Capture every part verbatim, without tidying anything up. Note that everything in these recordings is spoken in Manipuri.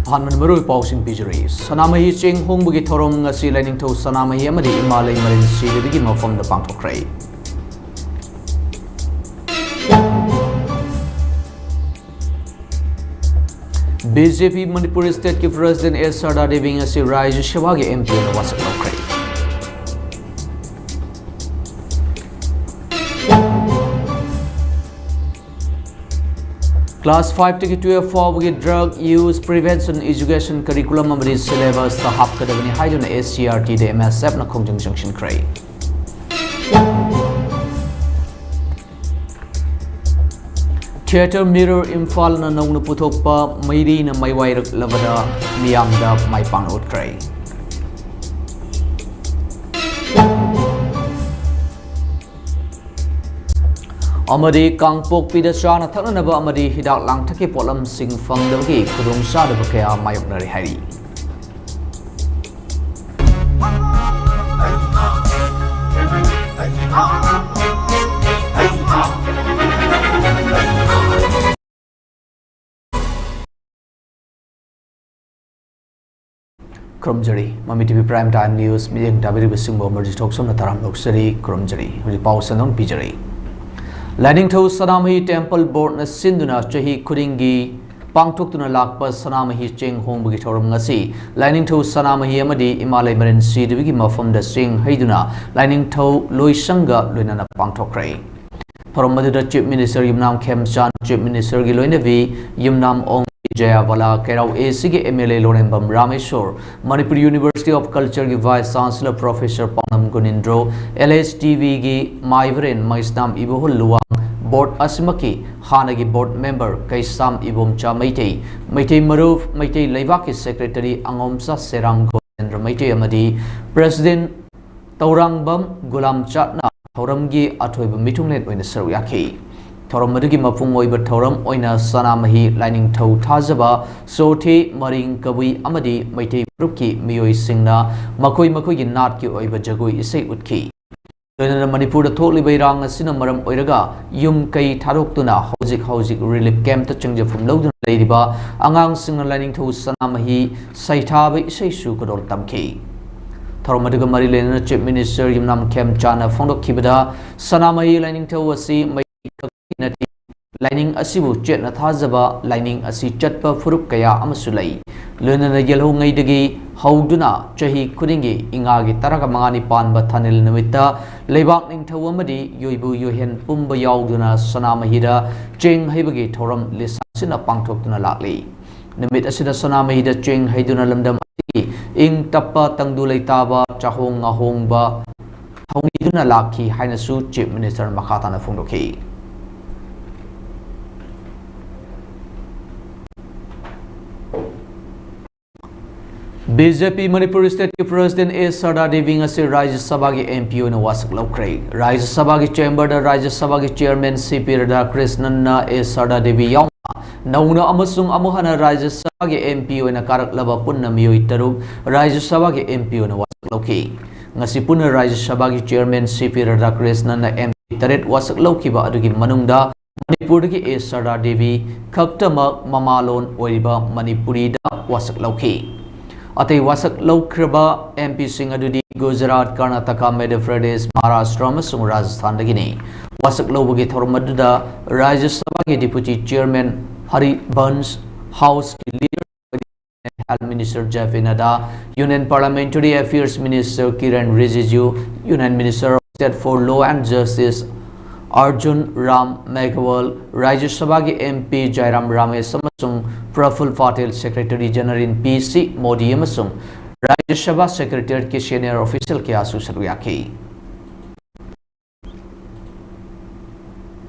ꯑꯍꯥꯟꯕꯗ ꯃꯔꯨꯑꯣꯏꯕ ꯄꯥꯎꯁꯤꯡ ꯄꯤꯖꯔꯤ꯫ ꯁꯅꯥꯃꯍꯤ ꯆꯦꯡ ꯍꯣꯡꯕꯒꯤ ꯊꯧꯔꯝ ꯉꯁꯤ ꯂꯥꯏꯅꯤꯡꯊꯧ ꯁꯅꯥꯃꯍꯤ ꯑꯃꯗꯤ ꯏꯃꯥ ꯂꯩꯃꯔꯦꯟ ꯁꯤꯗꯦꯕꯤꯒꯤ ꯃꯐꯝꯗ ꯄꯥꯡꯊꯣꯛꯈ꯭ꯔꯦ꯫ ꯕꯤ ꯖꯦ ꯄꯤ ꯃꯅꯤꯄꯨꯔ ꯁ꯭ꯇꯦꯠꯀꯤ ꯄ꯭ꯔꯦꯁꯤꯗꯦꯟꯠ ꯑꯦꯁ ꯁꯔꯗꯥ ꯗꯦꯕꯤ ꯉꯁꯤ ꯔꯥꯖ꯭ꯌ ꯁꯚꯥꯒꯤ ꯑꯦꯝ ꯄꯤ ꯑꯣꯏꯅ ꯋꯥꯁꯛ ꯂꯧꯈ꯭ꯔꯦ꯫ Class five ꯇꯒꯤ twelve ꯐꯥꯎꯕꯒꯤ drug use prevention education curriculum ꯑꯃꯗꯤ syllabus ꯇ ꯍꯥꯞꯀꯗꯕꯅꯤ ꯍꯥꯏꯗꯨꯅ S C E R T ꯗ M S F ꯅ ꯈꯣꯡꯖꯪ ꯆꯪꯁꯤꯟꯈ꯭ꯔꯦ꯫ Theatre Mirror ꯏꯝꯐꯥꯜꯅ ꯅꯧꯅ ꯄꯨꯊꯣꯛꯄ ꯃꯩꯔꯤꯅ ꯃꯩꯋꯥꯏꯔꯛꯂꯕꯗ ꯃꯤꯌꯥꯝꯗ ꯃꯥꯏ ꯄꯥꯛꯅ ꯎꯠꯈ꯭ꯔꯦ꯫ ꯑꯃꯗꯤ ꯀꯥꯡꯄꯣꯛꯄꯤꯗ ꯆꯥꯅ ꯊꯛꯅꯅꯕ ꯑꯃꯗꯤ ꯍꯤꯗꯥꯛ ꯂꯥꯡꯊꯛꯀꯤ ꯄꯣꯠꯂꯝꯁꯤꯡ ꯐꯪꯗꯕꯒꯤ ꯈꯨꯗꯣꯡꯆꯥꯗꯕ ꯀꯌꯥ ꯃꯥꯌꯣꯛꯅꯔꯤ ꯍꯥꯏꯔꯤ꯫ ꯈꯨꯔꯨꯝꯖꯔꯤ꯫ ꯃꯃꯤ T V Prime Time News ꯃꯤꯠꯌꯦꯡ ꯇꯥꯕꯤꯔꯤꯕꯁꯤꯡꯕꯨ ꯑꯃꯔꯖꯤꯠ ꯊꯣꯛꯆꯣꯝꯅ ꯇꯔꯥꯝꯅ ꯑꯣꯛꯆꯔꯤ, ꯈꯨꯔꯨꯝꯖꯔꯤ꯫ ꯍꯧꯖꯤꯛ ꯄꯥꯎ ꯁꯟꯗꯣꯛꯅ ꯄꯤꯖꯔꯤ꯫ ꯂꯥꯏꯅꯤꯡꯊꯧ ꯁꯅꯥꯃꯍꯤ Temple Board ꯅ ꯁꯤꯟꯗꯨꯅ ꯆꯍꯤ ꯈꯨꯗꯤꯡꯒꯤ ꯄꯥꯡꯊꯣꯛꯇꯨꯅ ꯂꯥꯛꯄ ꯁꯅꯥꯃꯍꯤ ꯆꯦꯡ ꯍꯣꯡꯕꯒꯤ ꯊꯧꯔꯝ ꯉꯁꯤ ꯂꯥꯏꯅꯤꯡꯊꯧ ꯁꯅꯥꯃꯍꯤ ꯑꯃꯗꯤ ꯏꯃꯥ ꯂꯩꯃꯔꯦꯟ ꯁꯤꯗꯦꯕꯤꯒꯤ ꯃꯐꯝꯗ ꯆꯦꯡ ꯍꯩꯗꯨꯅ ꯂꯥꯏꯅꯤꯡꯊꯧ ꯂꯣꯏꯁꯪꯒ ꯂꯣꯏꯅꯅ ꯄꯥꯡꯊꯣꯛꯈ꯭ꯔꯦ꯫ ꯊꯧꯔꯝ ꯑꯗꯨꯗ Chief Minister ꯌꯨꯝꯅꯥꯝ ꯈꯦꯝꯆꯥꯟ, Chief Minister ꯒꯤ ꯂꯣꯏꯅꯕꯤ ꯌꯨꯝꯅꯥꯝ ꯑꯣꯡꯕꯤ ꯖꯌꯥꯕꯂꯥ, ꯀꯩꯔꯥꯎ A C ꯒꯤ M L A ꯂꯣꯔꯦꯝꯕꯝ Rameshwor, Manipur University of Culture ꯒꯤ Vice Chancellor Professor ꯄꯥꯛꯅꯝ ꯒꯨꯅꯤꯟꯗ꯭ꯔꯣ, L S T V ꯒꯤ ꯃꯥꯏꯕꯔꯦꯟ ꯃꯩꯁꯅꯥꯝ ꯏꯕꯣꯍꯜ ꯂꯨꯋꯥꯡ, board ꯑꯁꯤꯃꯛꯀꯤ ꯍꯥꯟꯅꯒꯤ board member ꯀꯩꯁꯥꯝ ꯏꯕꯣꯝꯆꯥ ꯃꯩꯇꯩ, ꯃꯩꯇꯩ ꯃꯔꯨꯞ, ꯃꯩꯇꯩ ꯂꯩꯕꯥꯛꯀꯤ secretary ꯑꯉꯣꯝꯆꯥ ꯁꯦꯔꯥꯝ ꯒꯣꯕꯤꯟꯗ꯭ꯔ ꯃꯩꯇꯩ ꯑꯃꯗꯤ president ꯇꯧꯔꯥꯡꯕꯝ ꯒꯨꯂꯥꯝꯆꯥꯠꯅ ꯊꯧꯔꯝꯒꯤ ꯑꯊꯣꯏꯕ ꯃꯤꯊꯨꯡꯂꯦꯟ ꯑꯣꯏꯅ ꯁꯔꯨꯛ ꯌꯥꯈꯤ꯫ ꯊꯧꯔꯝ ꯑꯗꯨꯒꯤ ꯃꯄꯨꯡ ꯑꯣꯏꯕ ꯊꯧꯔꯝ ꯑꯣꯏꯅ ꯁꯅꯥꯃꯍꯤ ꯂꯥꯏꯅꯤꯡꯊꯧ ꯊꯥꯖꯕ, ꯆꯣꯊꯦ, ꯃꯔꯤꯡ ꯀꯕꯨꯏ ꯑꯃꯗꯤ ꯃꯩꯇꯩ ꯐꯨꯔꯨꯞꯀꯤ ꯃꯤꯑꯣꯏꯁꯤꯡꯅ ꯃꯈꯣꯏ ꯃꯈꯣꯏꯒꯤ ꯅꯥꯠꯀꯤ ꯑꯣꯏꯕ ꯖꯒꯣꯏ ꯏꯁꯩ ꯎꯠꯈꯤ꯫ ꯂꯣꯏꯅꯅ ꯃꯅꯤꯄꯨꯔꯗ ꯊꯣꯛꯂꯤꯕ ꯏꯔꯥꯡ ꯑꯁꯤꯅ ꯃꯔꯝ ꯑꯣꯏꯔꯒ ꯌꯨꯝ ꯀꯩ ꯊꯥꯗꯣꯛꯇꯨꯅ ꯍꯧꯖꯤꯛ ꯍꯧꯖꯤꯛ relief camp ꯇ ꯆꯪꯖꯐꯝ ꯂꯧꯗꯨꯅ ꯂꯩꯔꯤꯕ ꯑꯉꯥꯡꯁꯤꯡꯅ ꯂꯥꯏꯅꯤꯡꯊꯧ ꯁꯅꯥꯃꯍꯤ ꯁꯩꯊꯥꯕ ꯏꯁꯩꯁꯨ ꯈꯨꯗꯣꯜ ꯇꯝꯈꯤ꯫ ꯊꯧꯔꯝ ꯑꯗꯨꯒ ꯃꯔꯤ ꯂꯩꯅꯅ Chief Minister ꯌꯨꯝꯅꯥꯝ ꯈꯦꯝꯆꯥꯅ ꯐꯣꯡꯗꯣꯛꯈꯤꯕꯗ, ꯁꯅꯥꯃꯍꯤ ꯂꯥꯏꯅꯤꯡꯊꯧ ꯑꯁꯤ ꯃꯩ ꯈꯛꯇꯒꯤ ꯅꯠꯇꯦ, ꯂꯥꯏꯅꯤꯡ ꯑꯁꯤꯕꯨ ꯆꯦꯠꯅ ꯊꯥꯖꯕ, ꯂꯥꯏꯅꯤꯡ ꯑꯁꯤ ꯆꯠꯄ ꯐꯨꯔꯨꯞ ꯀꯌꯥ ꯑꯃꯁꯨ ꯂꯩ꯫ ꯂꯣꯏꯅꯅ ꯌꯦꯜꯍꯧꯉꯩꯗꯒꯤ ꯍꯧꯗꯨꯅ ꯆꯍꯤ ꯈꯨꯗꯤꯡꯒꯤ ꯏꯉꯥꯒꯤ ꯇꯔꯥꯒ ꯃꯉꯥꯅꯤ ꯄꯥꯟꯕ ꯊꯥꯅꯤꯜ ꯅꯨꯃꯤꯠꯇ ꯂꯩꯕꯥꯛ ꯅꯤꯡꯊꯧ ꯑꯃꯗꯤ ꯌꯣꯏꯕꯨ ꯌꯣꯏꯍꯦꯟ ꯄꯨꯝꯕ ꯌꯥꯎꯗꯨꯅ ꯁꯅꯥꯃꯍꯤꯗ ꯆꯦꯡ ꯍꯩꯕꯒꯤ ꯊꯧꯔꯝ ꯂꯤꯁꯥꯡ ꯁꯤꯠꯅ ꯄꯥꯡꯊꯣꯛꯇꯨꯅ ꯂꯥꯛꯂꯤ꯫ ꯅꯨꯃꯤꯠ ꯑꯁꯤꯗ ꯁꯅꯥꯃꯍꯤꯗ ꯆꯦꯡ ꯍꯩꯗꯨꯅ ꯂꯝꯗꯝ ꯑꯁꯤꯒꯤ ꯏꯪ ꯇꯞꯄ ꯇꯪꯗꯨ ꯂꯩꯇꯥꯕ ꯆꯥꯍꯣꯡ ꯉꯥꯍꯣꯡꯕ ꯊꯧꯅꯤꯗꯨꯅ ꯂꯥꯛꯈꯤ ꯍꯥꯏꯅꯁꯨ Chief Minister ꯃꯈꯥ ꯇꯥꯅ ꯐꯣꯡꯗꯣꯛꯈꯤ꯫ BJP ꯃꯅꯤꯄꯨꯔ State ꯀꯤ President ꯑꯦ ꯁꯔꯗꯥ ꯗꯦꯕꯤ ꯉꯁꯤ ꯔꯥꯖ꯭ꯌ ꯁꯚꯥꯒꯤ MP ꯑꯣꯏꯅ ꯋꯥꯁꯛ ꯂꯧꯈ꯭ꯔꯦ꯫ ꯔꯥꯖ꯭ꯌ ꯁꯚꯥꯒꯤ chamber ꯗ ꯔꯥꯖ꯭ꯌ ꯁꯚꯥꯒꯤ Chairman ꯁꯤ ꯄꯤ ꯔꯥꯙꯥꯀ꯭ꯔꯤꯁꯅꯟꯅ ꯑꯦ ꯁꯔꯗꯥ ꯗꯦꯕꯤ ꯌꯥꯎꯅ ꯅꯧꯅ ꯑꯃꯁꯨꯡ ꯑꯃꯨꯛ ꯍꯟꯅ ꯔꯥꯖ꯭ꯌ ꯁꯚꯥꯒꯤ MP ꯑꯣꯏꯅ ꯀꯥꯔꯛꯂꯕ ꯄꯨꯟꯅ ꯃꯤꯑꯣꯏ ꯇꯔꯨꯛ ꯔꯥꯖ꯭ꯌ ꯁꯚꯥꯒꯤ MP ꯑꯣꯏꯅ ꯋꯥꯁꯛ ꯂꯧꯈꯤ꯫ ꯉꯁꯤ ꯄꯨꯟꯅ ꯔꯥꯖ꯭ꯌ ꯁꯚꯥꯒꯤ Chairman ꯁꯤ ꯄꯤ ꯔꯥꯙꯥꯀ꯭ꯔꯤꯁꯅꯟꯅ MP ꯇꯔꯦꯠ ꯋꯥꯁꯛ ꯂꯧꯈꯤꯕ ꯑꯗꯨꯒꯤ ꯃꯅꯨꯡꯗ ꯃꯅꯤꯄꯨꯔꯗꯒꯤ ꯑꯦ ꯁꯔꯗꯥ ꯗꯦꯕꯤ ꯈꯛꯇꯃꯛ ꯃꯃꯥꯂꯣꯟ ꯑꯣꯏꯔꯤꯕ ꯃꯅꯤꯄꯨꯔꯤꯗ ꯋꯥꯁꯛ ꯂꯧꯈꯤ꯫ ꯑꯇꯩ ꯋꯥꯁꯛ ꯂꯧꯈ꯭ꯔꯕ MPꯁꯤꯡ ꯑꯗꯨꯗꯤ ꯒꯨꯖꯔꯥꯠ, ꯀꯔꯅꯥꯇꯀꯥ, ꯃꯙ꯭ꯌ ꯄ꯭ꯔꯗꯦꯁ, ꯃꯍꯥꯔꯥꯁꯇ꯭ꯔ ꯑꯃꯁꯨꯡ ꯔꯥꯖꯁꯊꯥꯟꯗꯒꯤꯅꯤ꯫ ꯋꯥꯁꯛ ꯂꯧꯕꯒꯤ ꯊꯧꯔꯝ ꯑꯗꯨꯗ ꯔꯥꯖ꯭ꯌ ꯁꯚꯥꯒꯤ Deputy Chairman Harivansh, Houseꯀꯤ Leader Health Minister J P Nadda, Union Parliamentary Affairs Minister Kiren Rijiju, Union Minister of State for Law and Justice Arjun Ram Meghwal, ꯔꯥꯖ꯭ꯌ ꯁꯚꯥꯒꯤ MP Jairam Ramesh ꯑꯃꯁꯨꯡ Praful Patel, Secretary General ꯄꯤ ꯁꯤ ꯃꯣꯗꯤ ꯑꯃꯁꯨꯡ ꯔꯥꯖ꯭ꯌ ꯁꯚꯥ Secretariatꯀꯤ senior official ꯀꯌꯥꯁꯨ ꯁꯔꯨꯛ ꯌꯥꯈꯤ꯫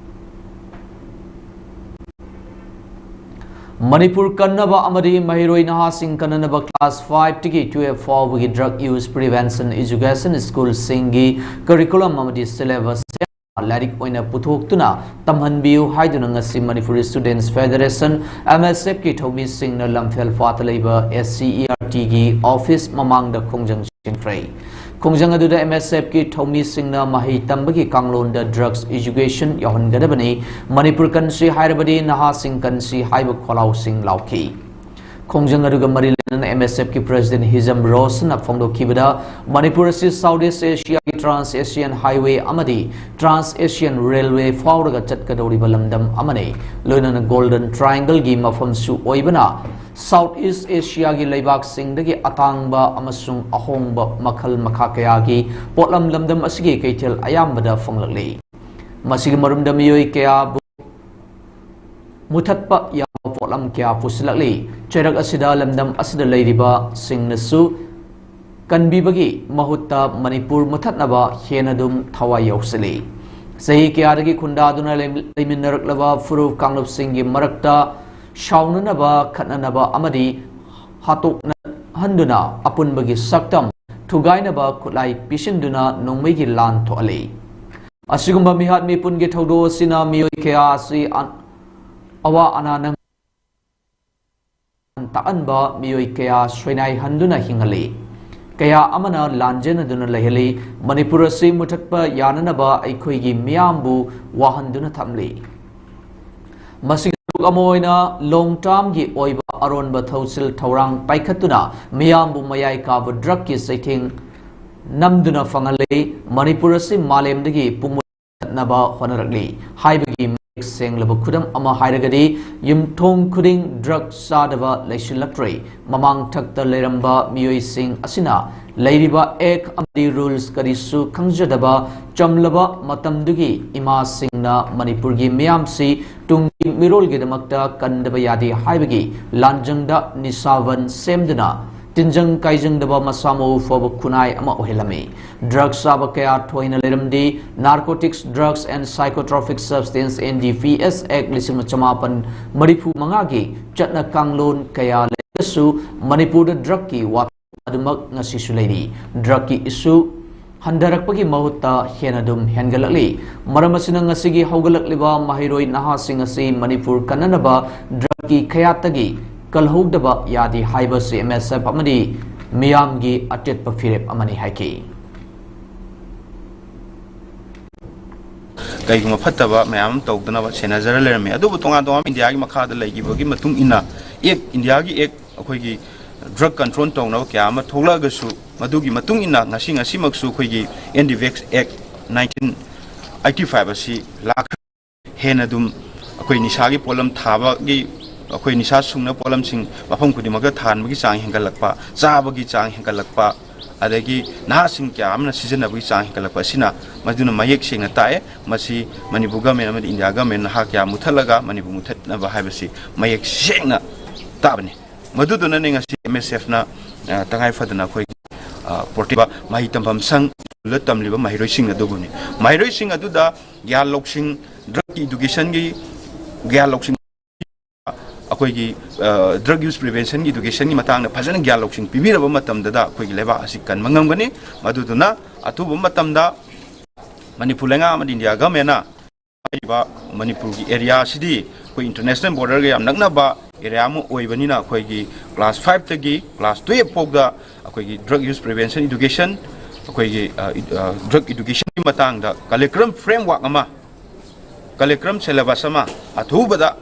ꯃꯅꯤꯄꯨꯔ ꯀꯟꯅꯕ ꯑꯃꯗꯤ ꯃꯍꯩꯔꯣꯏ ꯅꯍꯥꯁꯤꯡ ꯀꯟꯅꯅꯕ class five ꯇꯒꯤ twelve ꯐꯥꯎꯕꯒꯤ drug use prevention education schoolꯁꯤꯡꯒꯤ curriculum ꯑꯃꯗꯤ syllabus ꯂꯥꯏꯔꯤꯛ ꯑꯣꯏꯅ ꯄꯨꯊꯣꯛꯇꯨꯅ ꯇꯝꯍꯟꯕꯤꯌꯨ ꯍꯥꯏꯗꯨꯅ ꯉꯁꯤ ꯃꯅꯤꯄꯨꯔ Students Federation, MSFꯀꯤ ꯊꯧꯃꯤꯁꯤꯡꯅ ꯂꯝꯐꯦꯜ ꯐꯥꯠꯇ ꯂꯩꯕ SCERTꯒꯤ office ꯃꯃꯥꯡꯗ ꯈꯣꯡꯖꯪ ꯆꯦꯟꯈ꯭ꯔꯦ꯫ ꯈꯣꯡꯖꯪ ꯑꯗꯨꯗ M S F ꯀꯤ ꯊꯧꯃꯤꯁꯤꯡꯅ ꯃꯍꯩ ꯇꯝꯕꯒꯤ ꯀꯥꯡꯂꯣꯟꯗ drugs education ꯌꯥꯎꯍꯟꯒꯗꯕꯅꯤ, ꯃꯅꯤꯄꯨꯔ ꯀꯟꯁꯤ ꯍꯥꯏꯔꯕꯗꯤ ꯅꯍꯥꯁꯤꯡ ꯀꯟꯁꯤ ꯍꯥꯏꯕ ꯈꯣꯜꯂꯥꯎꯁꯤꯡ ꯂꯥꯎꯈꯤ꯫ ꯈꯣꯡꯖꯪ ꯑꯗꯨꯒ ꯃꯔꯤ ꯂꯩꯅꯅ M S F ꯀꯤ president ꯍꯤꯖꯝ ꯔꯣꯁꯟꯅ ꯐꯣꯡꯗꯣꯛꯈꯤꯕꯗ, ꯃꯅꯤꯄꯨꯔ ꯑꯁꯤ South East Asia ꯒꯤ trans Asian highway ꯑꯃꯗꯤ trans Asian railway ꯐꯥꯎꯔꯒ ꯆꯠꯀꯗꯧꯔꯤꯕ ꯂꯝꯗꯝ ꯑꯃꯅꯤ꯫ ꯂꯣꯏꯅꯅ Golden Triangle ꯒꯤ ꯃꯐꯝꯁꯨ ꯑꯣꯏꯕꯅ, South East Asia ꯒꯤ ꯂꯩꯕꯥꯛꯁꯤꯡꯗꯒꯤ ꯑꯇꯥꯡꯕ ꯑꯃꯁꯨꯡ ꯑꯍꯣꯡꯕ ꯃꯈꯜ ꯃꯈꯥ ꯀꯌꯥꯒꯤ ꯄꯣꯠꯂꯝ ꯂꯝꯗꯝ ꯑꯁꯤꯒꯤ ꯀꯩꯊꯦꯜ ꯑꯌꯥꯝꯕꯗ ꯐꯪꯂꯛꯂꯤ꯫ ꯃꯁꯤꯒꯤ ꯃꯔꯨꯝꯗ ꯃꯤꯑꯣꯏ ꯀꯌꯥꯕꯨ ꯃꯨꯊꯠꯄ ꯌꯥꯕ ꯄꯣꯠꯂꯝ ꯀꯌꯥ ꯄꯨꯁꯤꯜꯂꯛꯂꯤ꯫ ꯆꯩꯔꯛ ꯑꯁꯤꯗ ꯂꯝꯗꯝ ꯑꯁꯤꯗ ꯂꯩꯔꯤꯕꯁꯤꯡꯅꯁꯨ ꯀꯟꯕꯤꯕꯒꯤ ꯃꯍꯨꯠꯇ ꯃꯅꯤꯄꯨꯔ ꯃꯨꯊꯠꯅꯕ ꯍꯦꯟꯅ ꯑꯗꯨꯝ ꯊꯋꯥꯏ ꯌꯥꯎꯁꯤꯜꯂꯤ꯫ ꯆꯍꯤ ꯀꯌꯥꯗꯒꯤ ꯈꯨꯟꯗꯥꯗꯨꯅ ꯂꯩꯃꯤꯟꯅꯔꯛꯂꯕ ꯐꯨꯔꯨꯞ ꯀꯥꯡꯂꯨꯞꯁꯤꯡꯒꯤ ꯃꯔꯛꯇ ꯁꯥꯎꯅꯅꯕ, ꯈꯠꯅꯅꯕ ꯑꯃꯗꯤ ꯍꯥꯠꯇꯣꯛꯅꯍꯟꯗꯨꯅ ꯑꯄꯨꯟꯕꯒꯤ ꯁꯛꯇꯝ ꯊꯨꯒꯥꯏꯅꯕ ꯈꯨꯠꯂꯥꯏ ꯄꯤꯁꯤꯟꯗꯨꯅ ꯅꯣꯡꯃꯩꯒꯤ ꯂꯥꯟ ꯊꯣꯛꯍꯜꯂꯤ꯫ ꯑꯁꯤꯒꯨꯝꯕ ꯃꯤꯍꯥꯠ ꯃꯤꯄꯨꯟꯒꯤ ꯊꯧꯗꯣꯛ ꯑꯁꯤꯅ ꯃꯤꯑꯣꯏ ꯀꯌꯥ ꯑꯁꯤ ꯑ-, ꯑꯋꯥ ꯑꯅꯥ ꯅꯪ ꯇꯥꯛꯍꯟꯕ, ꯃꯤꯑꯣꯏ ꯀꯌꯥ ꯁꯣꯏꯅꯥꯏꯍꯟꯗꯨꯅ ꯍꯤꯡꯍꯜꯂꯤ꯫ ꯀꯌꯥ ꯑꯃꯅ ꯂꯥꯟꯖꯦꯟꯅꯗꯨꯅ ꯂꯩꯍꯜꯂꯤ꯫ ꯃꯅꯤꯄꯨꯔ ꯑꯁꯤ ꯃꯨꯊꯠꯄ ꯌꯥꯅꯅꯕ ꯑꯩꯈꯣꯏꯒꯤ ꯃꯤꯌꯥꯝꯕꯨ ꯋꯥꯍꯟꯗꯨꯅ ꯊꯝꯂꯤ꯫ ꯃꯁꯤꯒꯤ ꯁꯔꯨꯛ ꯑꯃ ꯑꯣꯏꯅ long term ꯒꯤ ꯑꯣꯏꯕ ꯑꯔꯣꯟꯕ ꯊꯧꯁꯤꯜ ꯊꯧꯔꯥꯡ ꯄꯥꯏꯈꯠꯇꯨꯅ ꯃꯤꯌꯥꯝꯕꯨ ꯃꯌꯥꯏ ꯀꯥꯕ drug ꯀꯤ ꯆꯩꯊꯦꯡ ꯅꯝꯗꯨꯅ ꯐꯪꯍꯜꯂꯤ꯫ ꯃꯅꯤꯄꯨꯔ ꯑꯁꯤ ꯃꯥꯂꯦꯝꯗꯒꯤ ꯄꯨꯡꯃꯨꯠ ꯊꯠꯅꯕ ꯍꯣꯠꯅꯔꯛꯂꯤ ꯍꯥꯏꯕꯒꯤ ꯃꯌꯦꯛ ꯁꯦꯡꯂꯕ ꯈꯨꯗꯝ ꯑꯃ ꯍꯥꯏꯔꯒꯗꯤ, ꯌꯨꯝꯊꯣꯡ ꯈꯨꯗꯤꯡ drug ꯆꯥꯗꯕ ꯂꯩꯁꯤꯜꯂꯛꯇ꯭ꯔꯦ꯫ ꯃꯃꯥꯡ ꯊꯛꯇ ꯂꯩꯔꯝꯕ ꯃꯤꯑꯣꯏꯁꯤꯡ ꯑꯁꯤꯅ ꯂꯩꯔꯤꯕ act ꯑꯃꯗꯤ rules ꯀꯔꯤꯁꯨ ꯈꯪꯖꯗꯕ ꯆꯝꯂꯕ ꯃꯇꯝꯗꯨꯒꯤ ꯏꯃꯥꯁꯤꯡꯅ ꯃꯅꯤꯄꯨꯔꯒꯤ ꯃꯤꯌꯥꯝꯁꯤ ꯇꯨꯡꯒꯤ ꯃꯤꯔꯣꯜꯒꯤꯗꯃꯛꯇ ꯀꯟꯗꯕ ꯌꯥꯗꯦ ꯍꯥꯏꯕꯒꯤ ꯂꯥꯟꯖꯪꯗ ꯅꯤꯁꯥꯕꯟ ꯁꯦꯝꯗꯨꯅ ꯇꯤꯟꯖꯪ ꯀꯥꯏꯖꯪꯗꯕ ꯃꯁꯥ ꯃꯎ ꯐꯕ ꯈꯨꯟꯅꯥꯏ ꯑꯃ ꯑꯣꯏꯍꯜꯂꯝꯃꯤ꯫ Drug ꯆꯥꯕ ꯀꯌꯥ ꯊꯣꯏꯅ ꯂꯩꯔꯝꯗꯦ꯫ Narcotics, Drugs and Psychotropic Substance, N D P S Act ꯂꯤꯁꯤꯡ ꯑꯃ ꯆꯃꯥꯄꯟ ꯃꯔꯤꯐꯨ ꯃꯉꯥꯒꯤ ꯆꯠꯅ ꯀꯥꯡꯂꯣꯟ ꯀꯌꯥ ꯂꯩꯔꯒꯁꯨ ꯃꯅꯤꯄꯨꯔꯗ drug ꯀꯤ ꯋꯥꯐꯝ ꯑꯗꯨꯃꯛ ꯉꯁꯤꯁꯨ ꯂꯩꯔꯤ꯫ Drug ꯀꯤ issue ꯍꯟꯊꯔꯛꯄꯒꯤ ꯃꯍꯨꯠꯇ ꯍꯦꯟꯅ ꯑꯗꯨꯝ ꯍꯦꯟꯒꯠꯂꯛꯂꯤ꯫ ꯃꯔꯝ ꯑꯁꯤꯅ ꯉꯁꯤꯒꯤ ꯍꯧꯒꯠꯂꯛꯂꯤꯕ ꯃꯍꯩꯔꯣꯏ ꯅꯍꯥꯁꯤꯡ ꯑꯁꯤ ꯃꯅꯤꯄꯨꯔ ꯀꯟꯅꯅꯕ drug ꯀꯤ ꯈꯌꯥꯠꯇꯒꯤ ꯀꯜꯍꯧꯗꯕ ꯌꯥꯗꯦ ꯍꯥꯏꯕꯁꯤ M S F ꯑꯃꯗꯤ ꯃꯤꯌꯥꯝꯒꯤ ꯑꯇꯦꯠꯄ ꯐꯤꯔꯦꯞ ꯑꯃꯅꯤ ꯍꯥꯏꯈꯤ꯫ ꯀꯩꯒꯨꯝꯕ ꯐꯠꯇꯕ ꯃꯌꯥꯝ ꯑꯃ ꯇꯧꯗꯅꯕ ꯁꯦꯟꯅꯖꯔ ꯂꯩꯔꯝꯃꯤ꯫ ꯑꯗꯨꯕꯨ ꯇꯣꯉꯥꯟ ꯇꯣꯉꯥꯟꯕ ꯏꯟꯗꯤꯌꯥꯒꯤ ꯃꯈꯥꯗ ꯂꯩꯈꯤꯕꯒꯤ ꯃꯇꯨꯡ ꯏꯟꯅ ꯑꯦꯛ, ꯏꯟꯗꯤꯌꯥꯒꯤ ꯑꯦꯛ, ꯑꯩꯈꯣꯏꯒꯤ ꯗ꯭ꯔꯒ ꯀꯟꯇ꯭ꯔꯣꯜ ꯇꯧꯅꯕ ꯀꯌꯥ ꯑꯃ ꯊꯣꯛꯂꯛꯑꯒꯁꯨ, ꯃꯗꯨꯒꯤ ꯃꯇꯨꯡ ꯏꯟꯅ ꯉꯁꯤ, ꯉꯁꯤꯃꯛꯁꯨ ꯑꯩꯈꯣꯏꯒꯤ ꯑꯦꯟ ꯗꯤ ꯚꯦꯛꯁ ꯑꯦꯛ ꯅꯥꯏꯟꯇꯤꯟ ꯑꯩꯠꯇꯤ ꯐꯥꯏꯚ ꯑꯁꯤ ꯂꯥꯛꯈ꯭ꯔꯦ꯫ ꯍꯦꯟꯅ ꯑꯗꯨꯝ ꯑꯩꯈꯣꯏ ꯅꯤꯁꯥꯒꯤ ꯄꯣꯠꯂꯝ ꯊꯥꯕꯒꯤ, ꯑꯩꯈꯣꯏ ꯅꯤꯁꯥ ꯁꯨꯡꯅ ꯄꯣꯠꯂꯝꯁꯤꯡ ꯃꯐꯝ ꯈꯨꯗꯤꯡꯃꯛꯇ ꯊꯥꯍꯟꯕꯒꯤ ꯆꯥꯡ ꯍꯦꯟꯒꯠꯂꯛꯄ, ꯆꯥꯕꯒꯤ ꯆꯥꯡ ꯍꯦꯟꯒꯠꯂꯛꯄ, ꯑꯗꯒꯤ ꯅꯍꯥꯁꯤꯡ ꯀꯌꯥ ꯑꯃꯅ ꯁꯤꯖꯤꯟꯅꯕꯒꯤ ꯆꯥꯡ ꯍꯦꯟꯒꯠꯂꯛꯄ ꯑꯁꯤꯅ, ꯃꯗꯨꯅ ꯃꯌꯦꯛ ꯁꯦꯡꯅ ꯇꯥꯛꯑꯦ꯫ ꯃꯁꯤ ꯃꯅꯤꯄꯨꯔ ꯒꯃꯦꯟ ꯑꯃꯗꯤ ꯏꯟꯗꯤꯌꯥ ꯒꯃꯦꯟ ꯅꯍꯥ ꯀꯌꯥ ꯃꯨꯊꯠꯂꯒ ꯃꯅꯤꯄꯨꯔ ꯃꯨꯊꯠꯅꯕ ꯍꯥꯏꯕꯁꯤ ꯃꯌꯦꯛ ꯁꯦꯡꯅ ꯇꯥꯕꯅꯤ꯫ ꯃꯗꯨꯗꯨꯅꯅꯦ ꯉꯁꯤ ꯑꯦꯝ ꯑꯦꯁ ꯑꯦꯐꯅ, ꯑ, ꯇꯉꯥꯏ ꯐꯗꯅ ꯑꯩꯈꯣꯏ, ꯑ, ꯄ꯭ꯔꯣꯇꯤꯕ ꯃꯍꯩ ꯇꯝꯐꯝ ꯁꯪ, ꯁ꯭ꯀꯨꯜꯗ ꯇꯝꯂꯤꯕ ꯃꯍꯩꯔꯣꯏꯁꯤꯡ ꯑꯗꯨꯕꯨꯅꯤ꯫ ꯃꯍꯩꯔꯣꯏꯁꯤꯡ ꯑꯗꯨꯗ ꯒ꯭ꯌꯥꯟ ꯂꯧꯁꯤꯡ, ꯗ꯭ꯔꯒꯀꯤ ꯏꯗꯨꯀꯦꯁꯟꯒꯤ ꯒ꯭ꯌꯥꯟ ꯂꯧꯁꯤꯡ, ꯑꯩꯈꯣꯏꯒꯤ, ꯑ, ꯗ꯭ꯔꯒ ꯌꯨꯁ ꯄ꯭ꯔꯤꯚꯦꯟꯁꯟꯒꯤ ꯏꯗꯨꯀꯦꯁꯟꯒꯤ ꯃꯇꯥꯡꯗ ꯐꯖꯅ ꯒ꯭ꯌꯥꯟ ꯂꯧꯁꯤꯡ ꯄꯤꯕꯤꯔꯕ ꯃꯇꯝꯗꯗ ꯑꯩꯈꯣꯏꯒꯤ ꯂꯩꯕꯥꯛ ꯑꯁꯤ ꯀꯟꯕ ꯉꯝꯒꯅꯤ꯫ ꯃꯗꯨꯗꯨꯅ ꯑꯊꯨꯕ ꯃꯇꯝꯗ ꯃꯅꯤꯄꯨꯔ ꯂꯩꯉꯥꯛ ꯑꯃꯗꯤ ꯏꯟꯗꯤꯌꯥ ꯒꯃꯦꯟꯅ ꯍꯥꯏꯔꯤꯕ ꯃꯅꯤꯄꯨꯔꯒꯤ ꯑꯦꯔꯤꯌꯥ ꯑꯁꯤꯗꯤ ꯑꯩꯈꯣꯏ ꯏꯟꯇꯔꯅꯦꯁꯅꯦꯜ ꯕꯣꯔꯗꯔꯒ ꯌꯥꯝ ꯅꯛꯅꯕ ꯑꯦꯔꯤꯌꯥ ꯑꯃ ꯑꯣꯏꯕꯅꯤꯅ, ꯑꯩꯈꯣꯏꯒꯤ ꯀ꯭ꯂꯥꯁ ꯐꯥꯏꯚꯇꯒꯤ ꯀ꯭ꯂꯥꯁ ꯇꯨꯌꯦꯜꯐ ꯐꯥꯎꯗ ꯑꯩꯈꯣꯏꯒꯤ ꯗ꯭ꯔꯒ ꯌꯨꯁ ꯄ꯭ꯔꯤꯚꯦꯟꯁꯟ ꯏꯗꯨꯀꯦꯁꯟ, ꯑꯩꯈꯣꯏꯒꯤ, ꯑ, ꯏ-, ꯑ, ꯗ꯭ꯔꯒ ꯏꯗꯨꯀꯦꯁꯟꯒꯤ ꯃꯇꯥꯡꯗ ꯀꯔꯤꯀꯨꯂꯝ ꯐ꯭ꯔꯦꯝꯋꯥꯔꯛ ꯑꯃ, ꯀꯔꯤꯀꯨꯂꯝ ꯁꯦꯂꯦꯕꯁ ꯑꯃ ꯑꯊꯨꯕꯗ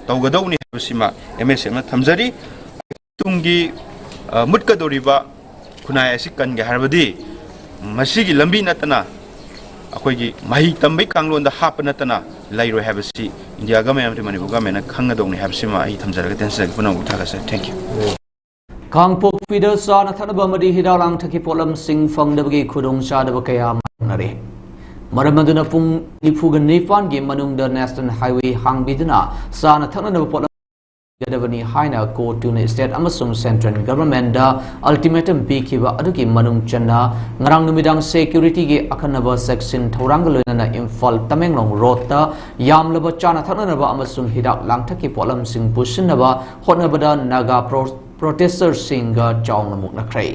ꯇꯧꯒꯗꯧꯅꯤ ꯍꯥꯏꯕꯁꯤꯃ ꯑꯦꯝ ꯑꯦꯁ ꯑꯦꯐꯅ ꯊꯝꯖꯔꯤ꯫ ꯇꯨꯡꯒꯤ, ꯑ, ꯃꯨꯠꯀꯗꯧꯔꯤꯕ ꯈꯨꯟꯅꯥꯏ ꯑꯁꯤ ꯀꯟꯒꯦ ꯍꯥꯏꯔꯕꯗꯤ ꯃꯁꯤꯒꯤ ꯂꯝꯕꯤ ꯅꯠꯇꯅ, ꯑꯩꯈꯣꯏꯒꯤ ꯃꯍꯩ ꯇꯝꯕꯒꯤ ꯀꯥꯡꯂꯣꯟꯗ ꯍꯥꯞꯄ ꯅꯠꯇꯅ ꯂꯩꯔꯣꯏ ꯍꯥꯏꯕꯁꯤ ꯏꯟꯗꯤꯌꯥ ꯒꯃꯦꯟ ꯑꯃꯗꯤ ꯃꯅꯤꯄꯨꯔ ꯒꯃꯦꯟꯅ ꯈꯪꯒꯗꯧꯅꯤ ꯍꯥꯏꯕꯁꯤꯃ ꯑꯩ ꯊꯝꯖꯔꯒ ꯇꯦꯟꯁꯤꯟꯖꯒꯦ꯫ ꯄꯨꯝꯅꯃꯛꯄꯨ ꯊꯥꯒꯠꯆꯔꯤ꯫ Thank you. ꯀꯥꯡꯄꯣꯛꯄꯤꯗ ꯆꯥꯅ ꯊꯛꯅꯕ ꯑꯃꯗꯤ ꯍꯤꯗꯥꯛ ꯂꯥꯡꯊꯛꯀꯤ ꯄꯣꯠꯂꯝꯁꯤꯡ ꯐꯪꯗꯕꯒꯤ ꯈꯨꯗꯣꯡꯆꯥꯗꯕ ꯀꯌꯥ ꯃꯥꯌꯣꯛꯅꯔꯤ꯫ ꯃꯔꯝ ꯑꯗꯨꯅ ꯄꯨꯡ ꯅꯤꯐꯨꯒ ꯅꯤꯄꯥꯟꯒꯤ ꯃꯅꯨꯡꯗ ꯅꯦꯁꯅꯦꯜ ꯍꯥꯏꯋꯦ ꯍꯥꯡꯕꯤꯗꯨꯅ ꯆꯥꯅ ꯊꯛꯅꯅꯕ ꯄꯣꯠꯂꯝ ꯄꯤꯒꯗꯕꯅꯤ ꯍꯥꯏꯅ ꯀꯣꯔꯠꯇꯨꯅ ꯁ꯭ꯇꯦꯠ ꯑꯃꯁꯨꯡ ꯁꯦꯟꯇ꯭ꯔꯦꯜ ꯒꯚꯔꯟꯃꯦꯟꯠꯗ ꯑꯜꯇꯤꯃꯦꯇꯝ ꯄꯤꯈꯤꯕ ꯑꯗꯨꯒꯤ ꯃꯅꯨꯡ ꯆꯟꯅ ꯉꯔꯥꯡ ꯅꯨꯃꯤꯗꯥꯡ ꯁꯦꯀ꯭ꯌꯨꯔꯤꯇꯤꯒꯤ ꯑꯈꯟꯅꯕ ꯁꯦꯛꯁꯟ ꯊꯧꯔꯥꯡꯒ ꯂꯣꯏꯅꯅ ꯏꯝꯐꯥꯜ ꯇꯃꯦꯡꯂꯣꯡ ꯔꯣꯗꯇ ꯌꯥꯝꯂꯕ ꯆꯥꯅ ꯊꯛꯅꯅꯕ ꯑꯃꯁꯨꯡ ꯍꯤꯗꯥꯛ ꯂꯥꯡꯊꯛꯀꯤ ꯄꯣꯠꯂꯝꯁꯤꯡ ꯄꯨꯁꯤꯟꯅꯕ ꯍꯣꯠꯅꯕꯗ ꯅꯥꯒꯥ ꯄ꯭ꯔꯣ-, ꯄ꯭ꯔꯣꯇꯦꯁꯇꯔꯁꯤꯡꯒ ꯆꯥꯎꯅ ꯃꯨꯛꯅꯈ꯭ꯔꯦ꯫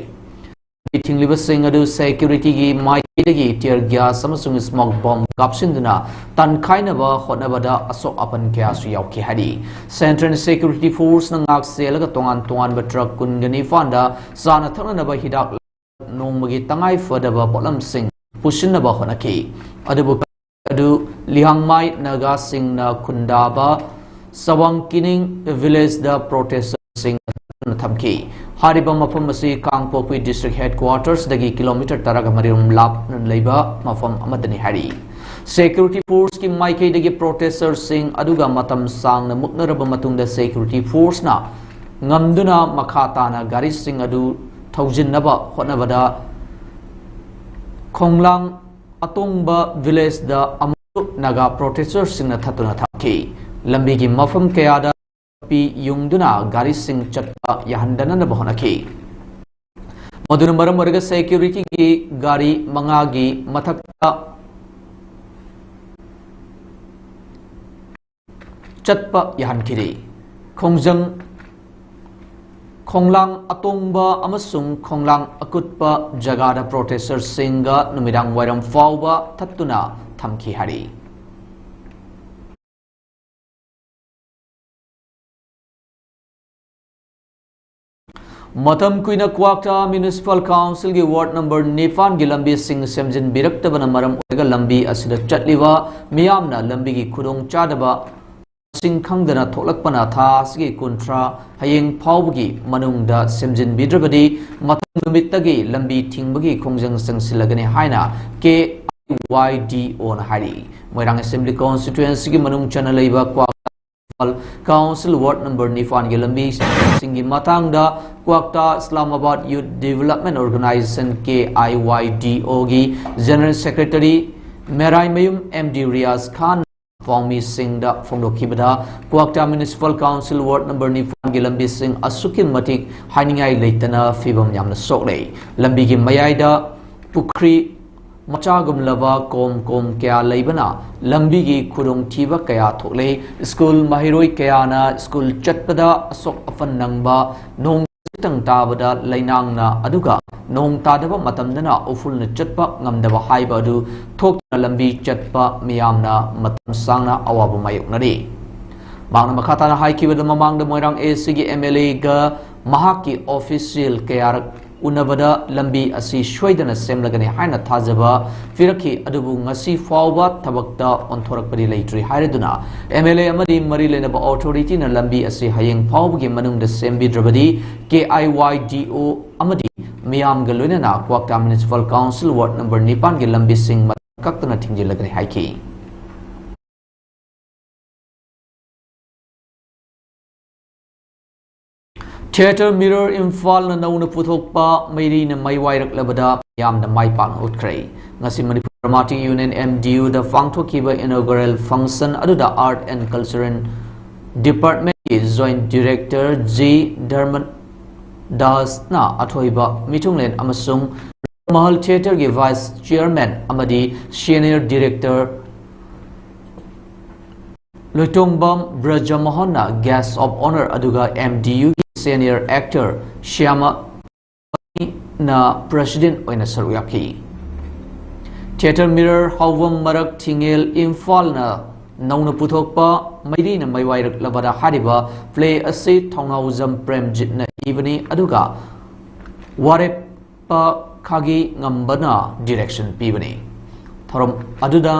ꯊꯤꯡꯂꯤꯕꯁꯤꯡ ꯑꯗꯨ security ꯒꯤ ꯃꯥꯏꯀꯩꯗꯒꯤ tear gas ꯑꯃꯁꯨꯡ smoke bomb ꯀꯥꯞꯁꯤꯟꯗꯨꯅ ꯇꯥꯟꯈꯥꯏꯅꯕ ꯍꯣꯠꯅꯕꯗ ꯑꯁꯣꯛ ꯑꯄꯟ ꯀꯌꯥꯁꯨ ꯌꯥꯎꯈꯤ ꯍꯥꯏꯔꯤ꯫ Central Security Force ꯅ ꯉꯥꯛ ꯁꯦꯜꯂꯒ ꯇꯣꯉꯥꯟ ꯇꯣꯉꯥꯟꯕ truck ꯀꯨꯟꯒ ꯅꯤꯄꯥꯟꯗ ꯆꯥꯅ ꯊꯛꯅꯅꯕ ꯍꯤꯗꯥꯛ, ꯅꯣꯡꯃꯒꯤ ꯇꯉꯥꯏ ꯐꯗꯕ ꯄꯣꯠꯂꯝꯁꯤꯡ ꯄꯨꯁꯤꯟꯅꯕ ꯍꯣꯠꯅꯈꯤ꯫ ꯑꯗꯨꯕꯨ ꯑꯗꯨ ꯂꯤꯍꯥꯡꯃꯥꯏ ꯅꯥꯒꯥꯁꯤꯡꯅ ꯈꯨꯟꯗꯥꯕ ꯁꯋꯥꯡꯀꯤꯅꯤꯡ village ꯗ protester ꯁꯤꯡ ꯊꯝꯈꯤ꯫ ꯍꯥꯏꯔꯤꯕ ꯃꯐꯝ ꯑꯁꯤ ꯀꯥꯡꯄꯣꯛꯄꯤ district headquarters ꯗꯒꯤ kilometre ꯇꯔꯥꯒ ꯃꯔꯤꯔꯣꯝ ꯂꯥꯞꯅ ꯂꯩꯕ ꯃꯐꯝ ꯑꯃꯗꯅꯤ ꯍꯥꯏꯔꯤ꯫ Security force ꯀꯤ ꯃꯥꯏꯀꯩꯗꯒꯤ protester ꯁꯤꯡ ꯑꯗꯨꯒ ꯃꯇꯝ ꯁꯥꯡꯅ ꯃꯨꯛꯅꯔꯕ ꯃꯇꯨꯡꯗ security force ꯅ ꯉꯝꯗꯨꯅ ꯃꯈꯥ ꯇꯥꯅ ꯒꯥꯔꯤꯁꯤꯡ ꯑꯗꯨ ꯊꯧꯖꯤꯟꯅꯕ ꯍꯣꯠꯅꯕꯗ ꯈꯣꯡꯂꯥꯡ ꯑꯇꯣꯡꯕ village ꯗ ꯑꯃꯨꯛ ꯅꯥꯒꯥ protester ꯁꯤꯡꯅ ꯊꯠꯇꯨꯅ ꯊꯝꯈꯤ꯫ ꯂꯝꯕꯤꯒꯤ ꯃꯐꯝ ꯀꯌꯥꯗ ꯄꯤ ꯌꯨꯡꯗꯨꯅ ꯒꯥꯔꯤꯁꯤꯡ ꯆꯠꯄ ꯌꯥꯍꯟꯗꯅꯕ ꯍꯣꯠꯅꯈꯤ꯫ ꯃꯗꯨꯅ ꯃꯔꯝ ꯑꯣꯏꯔꯒ security ꯒꯤ ꯒꯥꯔꯤ ꯃꯉꯥꯒꯤ ꯃꯊꯛꯇ ꯆꯠꯄ ꯌꯥꯍꯟꯈꯤꯗꯦ꯫ ꯈꯣꯡꯖꯪ, ꯈꯣꯡꯂꯥꯡ ꯑꯇꯣꯡꯕ ꯑꯃꯁꯨꯡ ꯈꯣꯡꯂꯥꯡ ꯑꯀꯨꯠꯄ ꯖꯒꯥꯗ protester ꯁꯤꯡꯒ ꯅꯨꯃꯤꯗꯥꯡ ꯋꯥꯏꯔꯝ ꯐꯥꯎꯕ ꯊꯠꯇꯨꯅ ꯊꯝꯈꯤ ꯍꯥꯏꯔꯤ꯫ ꯃꯇꯝ ꯀꯨꯏꯅ ꯀ꯭ꯋꯥꯛꯇꯥ Municipal Council ꯒꯤ ward number ꯅꯤꯄꯥꯟꯒꯤ ꯂꯝꯕꯤꯁꯤꯡ ꯁꯦꯝꯖꯤꯟꯕꯤꯔꯛꯇꯕꯅ ꯃꯔꯝ ꯑꯣꯏꯔꯒ ꯂꯝꯕꯤ ꯑꯁꯤꯗ ꯆꯠꯂꯤꯕ ꯃꯤꯌꯥꯝꯅ ꯂꯝꯕꯤꯒꯤ ꯈꯨꯗꯣꯡꯆꯥꯗꯕ ꯁꯤꯡ ꯈꯪꯗꯅ ꯊꯣꯛꯂꯛꯄꯅ ꯊꯥ ꯑꯁꯤꯒꯤ ꯀꯨꯟꯊ꯭ꯔꯥ ꯍꯌꯦꯡ ꯐꯥꯎꯕꯒꯤ ꯃꯅꯨꯡꯗ ꯁꯦꯝꯖꯤꯟꯕꯤꯗ꯭ꯔꯕꯗꯤ ꯃꯊꯪ ꯅꯨꯃꯤꯠꯇꯒꯤ ꯂꯝꯕꯤ ꯊꯤꯡꯕꯒꯤ ꯈꯣꯡꯖꯪ ꯆꯪꯁꯤꯜꯂꯒꯅꯤ ꯍꯥꯏꯅ K I Y D O ꯅ ꯍꯥꯏꯔꯤ꯫ ꯃꯣꯏꯔꯥꯡ Assembly Constituency ꯒꯤ ꯃꯅꯨꯡ ꯆꯟꯅ ꯂꯩꯕ ꯀ꯭ꯋꯥꯛ Council ward number ꯅꯤꯄꯥꯟꯒꯤ ꯂꯝꯕꯤꯁꯤꯡꯒꯤ ꯃꯇꯥꯡꯗ ꯀ꯭ꯋꯥꯛꯇꯥ Islamabad Youth Development Organization, K I Y D O ꯒꯤ General Secretary ꯃꯦꯔꯥꯏꯃꯌꯨꯝ M D Riyaz ꯈꯥꯟ ꯄꯥꯎꯃꯤꯁꯤꯡꯗ ꯐꯣꯡꯗꯣꯛꯈꯤꯕꯗ, ꯀ꯭ꯋꯥꯛꯇꯥ Municipal Council ward number ꯅꯤꯄꯥꯟꯒꯤ ꯂꯝꯕꯤꯁꯤꯡ ꯑꯁꯨꯛꯀꯤ ꯃꯇꯤꯛ ꯍꯥꯏꯅꯤꯡꯉꯥꯏ ꯂꯩꯇꯅ ꯐꯤꯕꯝ ꯌꯥꯝꯅ ꯁꯣꯛꯂꯦ꯫ ꯂꯝꯕꯤꯒꯤ ꯃꯌꯥꯏꯗ ꯄꯨꯈ꯭ꯔꯤ ꯃꯆꯥꯒꯨꯝꯂꯕ ꯀꯣꯝ ꯀꯣꯝ ꯀꯌꯥ ꯂꯩꯕꯅ ꯂꯝꯕꯤꯒꯤ ꯈꯨꯗꯣꯡꯊꯤꯕ ꯀꯌꯥ ꯊꯣꯛꯂꯦ꯫ ꯁ꯭ꯀꯨꯜ ꯃꯍꯩꯔꯣꯏ ꯀꯌꯥꯅ ꯁ꯭ꯀꯨꯜ ꯆꯠꯄꯗ ꯑꯁꯣꯛ ꯑꯄꯟ ꯅꯪꯕ, ꯅꯣꯡ ꯈꯤꯇꯪ ꯇꯥꯕꯗ ꯂꯩꯅꯥꯡꯅ ꯑꯗꯨꯒ ꯅꯣꯡ ꯇꯥꯗꯕ ꯃꯇꯝꯗꯅ ꯎꯐꯨꯜꯅ ꯆꯠꯄ ꯉꯝꯗꯕ ꯍꯥꯏꯕ ꯑꯗꯨ ꯊꯣꯛꯇꯨꯅ ꯂꯝꯕꯤ ꯆꯠꯄ ꯃꯤꯌꯥꯝꯅ ꯃꯇꯝ ꯁꯥꯡꯅ ꯑꯋꯥꯕ ꯃꯥꯌꯣꯛꯅꯔꯤ꯫ ꯃꯍꯥꯛꯅ ꯃꯈꯥ ꯇꯥꯅ ꯍꯥꯏꯈꯤꯕꯗ, ꯃꯃꯥꯡꯗ ꯃꯣꯏꯔꯥꯡ ꯑꯦ ꯁꯤꯒꯤ ꯑꯦꯝ ꯑꯦꯜ ꯑꯦꯒ ꯃꯍꯥꯛꯀꯤ ꯑꯣꯐꯤꯁꯤꯌꯦꯜ ꯀꯌꯥꯔꯛ ꯎꯅꯕꯗ ꯂꯝꯕꯤ ꯑꯁꯤ ꯁꯣꯏꯗꯅ ꯁꯦꯝꯂꯒꯅꯤ ꯍꯥꯏꯅ ꯊꯥꯖꯕ ꯄꯤꯔꯛꯈꯤ, ꯑꯗꯨꯕꯨ ꯉꯁꯤ ꯐꯥꯎꯕ ꯊꯕꯛꯇ ꯑꯣꯟꯊꯣꯔꯛꯄꯗꯤ ꯂꯩꯇ꯭ꯔꯤ ꯍꯥꯏꯔꯗꯨꯅ, ꯑꯦꯝ ꯑꯦꯜ ꯑꯦ ꯑꯃꯗꯤ ꯃꯔꯤ ꯂꯩꯅꯕ ꯑꯣꯊꯣꯔꯤꯇꯤꯅ ꯂꯝꯕꯤ ꯑꯁꯤ ꯍꯌꯦꯡ ꯐꯥꯎꯕꯒꯤ ꯃꯅꯨꯡꯗ ꯁꯦꯝꯕꯤꯗ꯭ꯔꯕꯗꯤ ꯀꯦ ꯑꯥꯏ ꯋꯥꯏ ꯗꯤ ꯑꯣ ꯑꯃꯗꯤ ꯃꯤꯌꯥꯝꯒ ꯂꯣꯏꯅꯅ ꯀ꯭ꯋꯥꯛꯇꯥ ꯃ꯭ꯌꯨꯅꯤꯁꯤꯄꯥꯜ ꯀꯥꯎꯟꯁꯤꯜ ꯋꯥꯔꯗ ꯅꯝꯕꯔ ꯅꯤꯄꯥꯟꯒꯤ ꯂꯝꯕꯤꯁꯤꯡ ꯃꯇꯝ ꯀꯛꯇꯅ ꯊꯤꯡꯖꯤꯜꯂꯒꯅꯤ ꯍꯥꯏꯈꯤ꯫ ꯊꯤꯌꯦꯇꯔ ꯃꯤꯔꯔ ꯏꯝꯐꯥꯜꯅ ꯅꯧꯅ ꯄꯨꯊꯣꯛꯄ ꯃꯩꯔꯤꯅ ꯃꯩ ꯋꯥꯏꯔꯛꯂꯕꯗ ꯃꯤꯌꯥꯝꯅ ꯃꯥꯏ ꯄꯥꯛꯅ ꯎꯠꯈ꯭ꯔꯦ꯫ ꯉꯁꯤ Manipur dramatic union, M D ꯌꯨꯗ ꯄꯥꯡꯊꯣꯛꯈꯤꯕ inaugural function ꯑꯗꯨꯗ Art and Culture Departmentꯀꯤ Joint Director ꯖꯤ ꯙꯔꯃꯗꯥꯁꯅ ꯑꯊꯣꯏꯕ ꯃꯤꯊꯨꯡꯂꯦꯟ ꯑꯃꯁꯨꯡ ꯃꯍꯜ ꯊꯤꯌꯦꯇꯔꯒꯤ Vice Chairman ꯑꯃꯗꯤ Senior Director ꯂꯣꯏꯇꯣꯡꯕꯝ ꯕ꯭ꯔꯖꯃꯣꯍꯟꯅ Guest of Honour, ꯑꯗꯨꯒ ꯑꯦꯝ ꯗꯤ ꯌꯨꯒꯤ Senior Actor ꯁ꯭ꯌꯥꯃ ꯅ President ꯑꯣꯏꯅ ꯁꯔꯨꯛ ꯌꯥꯈꯤ꯫ ꯊꯤꯌꯦꯇꯔ ꯃꯤꯔꯔ ꯍꯥꯎꯕꯝ ꯃꯔꯛ ꯊꯤꯡꯉꯦꯜ ꯏꯝꯐꯥꯜꯅ ꯅꯧꯅ ꯄꯨꯊꯣꯛꯄ ꯃꯩꯔꯤꯅ ꯃꯩꯋꯥꯏꯔꯛꯂꯕꯗ ꯍꯥꯏꯔꯤꯕ ꯄ꯭ꯂꯦ ꯑꯁꯤ ꯊꯧꯅꯥꯎꯖꯝ ꯄ꯭ꯔꯦꯝꯖꯤꯠꯅ ꯏꯕꯅꯤ, ꯑꯗꯨꯒ ꯋꯥꯔꯦꯞ ꯄ ꯈꯥꯒꯤ ꯉꯝꯕꯅ direction ꯄꯤꯕꯅꯤ꯫ ꯊꯧꯔꯝ ꯑꯗꯨꯗ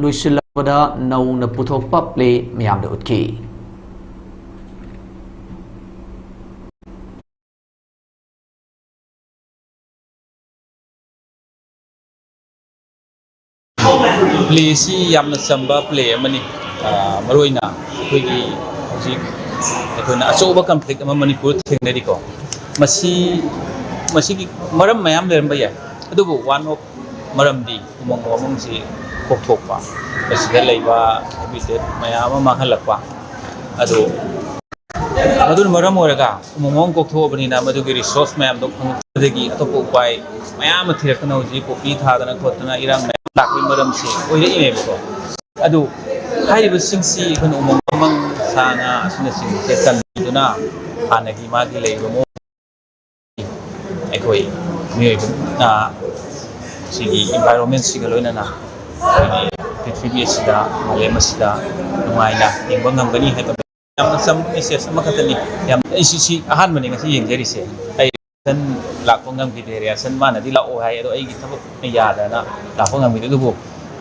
ꯂꯣꯏꯁꯤꯜꯂꯛꯄꯗ ꯅꯧꯅ ꯄꯨꯊꯣꯛꯄ ꯄ꯭ꯂꯦ ꯃꯤꯌꯥꯝꯗ ꯎꯠꯈꯤ꯫ ꯄ꯭ꯂꯦꯁꯤ ꯌꯥꯝꯅ ꯆꯝꯕ ꯄ꯭ꯂꯦ ꯑꯃꯅꯤ꯫ ꯑ, ꯃꯔꯨꯑꯣꯏꯅ ꯑꯩꯈꯣꯏꯒꯤ ꯍꯧꯖꯤꯛ ꯑꯩꯈꯣꯏꯅ ꯑꯆꯧꯕ ꯀꯟꯐ꯭ꯂꯤꯛ ꯑꯃ ꯃꯅꯤꯄꯨꯔꯗ ꯊꯦꯡꯅꯔꯤꯀꯣ꯫ ꯃꯁꯤ, ꯃꯁꯤꯒꯤ ꯃꯔꯝ ꯃꯌꯥꯝ ꯂꯩꯔꯝꯕ ꯌꯥꯏ, ꯑꯗꯨꯕꯨ one of ꯃꯔꯝꯗꯤ ꯎꯃꯪ ꯋꯥꯃꯪꯁꯤ ꯀꯣꯛꯊꯣꯛꯄ, ꯃꯁꯤꯗ ꯂꯩꯕ habitat ꯃꯌꯥꯝ ꯑꯃ ꯃꯥꯡꯍꯜꯂꯛꯄ꯫ ꯑꯗꯨ ꯃꯗꯨꯅ ꯃꯔꯝ ꯑꯣꯏꯔꯒ ꯎꯃꯪ ꯋꯥꯃꯪ ꯀꯣꯛꯊꯣꯛꯑꯕꯅꯤꯅ ꯃꯗꯨꯒꯤ resource ꯃꯌꯥꯝꯗꯣ ꯐꯪꯉꯛꯄꯗꯒꯤ ꯑꯇꯣꯞꯄ ꯎꯄꯥꯏ ꯃꯌꯥꯝ ꯑꯃ ꯊꯤꯔꯛꯇꯅ ꯍꯧꯖꯤꯛ ꯄꯣꯄꯤ ꯊꯥꯗꯅ ꯈꯣꯠꯇꯅ ꯏꯔꯥꯡ ꯃꯌꯥꯝ ꯂꯥꯛꯄꯒꯤ ꯃꯔꯝꯁꯦ ꯑꯣꯏꯔꯛꯏꯅꯦꯕꯀꯣ꯫ ꯑꯗꯨ ꯍꯥꯏꯔꯤꯕꯁꯤꯡꯁꯤ ꯑꯩꯈꯣꯏꯅ ꯎꯃꯪ ꯋꯥꯃꯪ, ꯁꯥ ꯉꯥ ꯑꯁꯤꯅꯆꯤꯡꯕꯁꯦ ꯀꯟꯕꯤꯗꯨꯅ ꯍꯥꯟꯅꯒꯤ ꯃꯥꯒꯤ ꯂꯩꯔꯤꯕ ꯃꯑꯣꯡ ꯑꯩꯈꯣꯏ ꯃꯤꯑꯣꯏꯕ ꯁꯤꯒꯤ ꯏꯟꯚꯥꯏꯔꯣꯟꯃꯦꯟꯁꯤꯒ ꯂꯣꯏꯅꯅ ꯑꯩꯈꯣꯏꯒꯤ ꯄ꯭ꯔꯤꯊꯤꯕꯤ ꯑꯁꯤꯗ, ꯃꯥꯂꯦꯝ ꯑꯁꯤꯗ ꯅꯨꯡꯉꯥꯏꯅ ꯍꯤꯡꯕ ꯉꯝꯒꯅꯤ ꯍꯥꯏꯕ ꯌꯥꯝꯅ ꯆꯝꯕ ꯃꯦꯁꯦꯖ ꯑꯃꯈꯛꯇꯅꯤ꯫ ꯌꯥꯝ, ꯑꯩꯁꯨ ꯁꯤ ꯑꯍꯥꯟꯕꯅꯤ ꯉꯁꯤ ꯌꯦꯡꯖꯔꯤꯁꯦ꯫ ꯑꯩ ꯔꯤꯌꯥꯁꯟ ꯂꯥꯛꯄ ꯉꯝꯈꯤꯗꯦ꯫ ꯔꯤꯌꯥꯁꯟ ꯃꯥꯅꯗꯤ ꯂꯥꯛꯑꯣ ꯍꯥꯏ, ꯑꯗꯣ ꯑꯩꯒꯤ ꯊꯕꯛꯅ ꯌꯥꯗꯅ ꯂꯥꯛꯄ ꯉꯝꯈꯤꯗꯦ꯫ ꯑꯗꯨꯕꯨ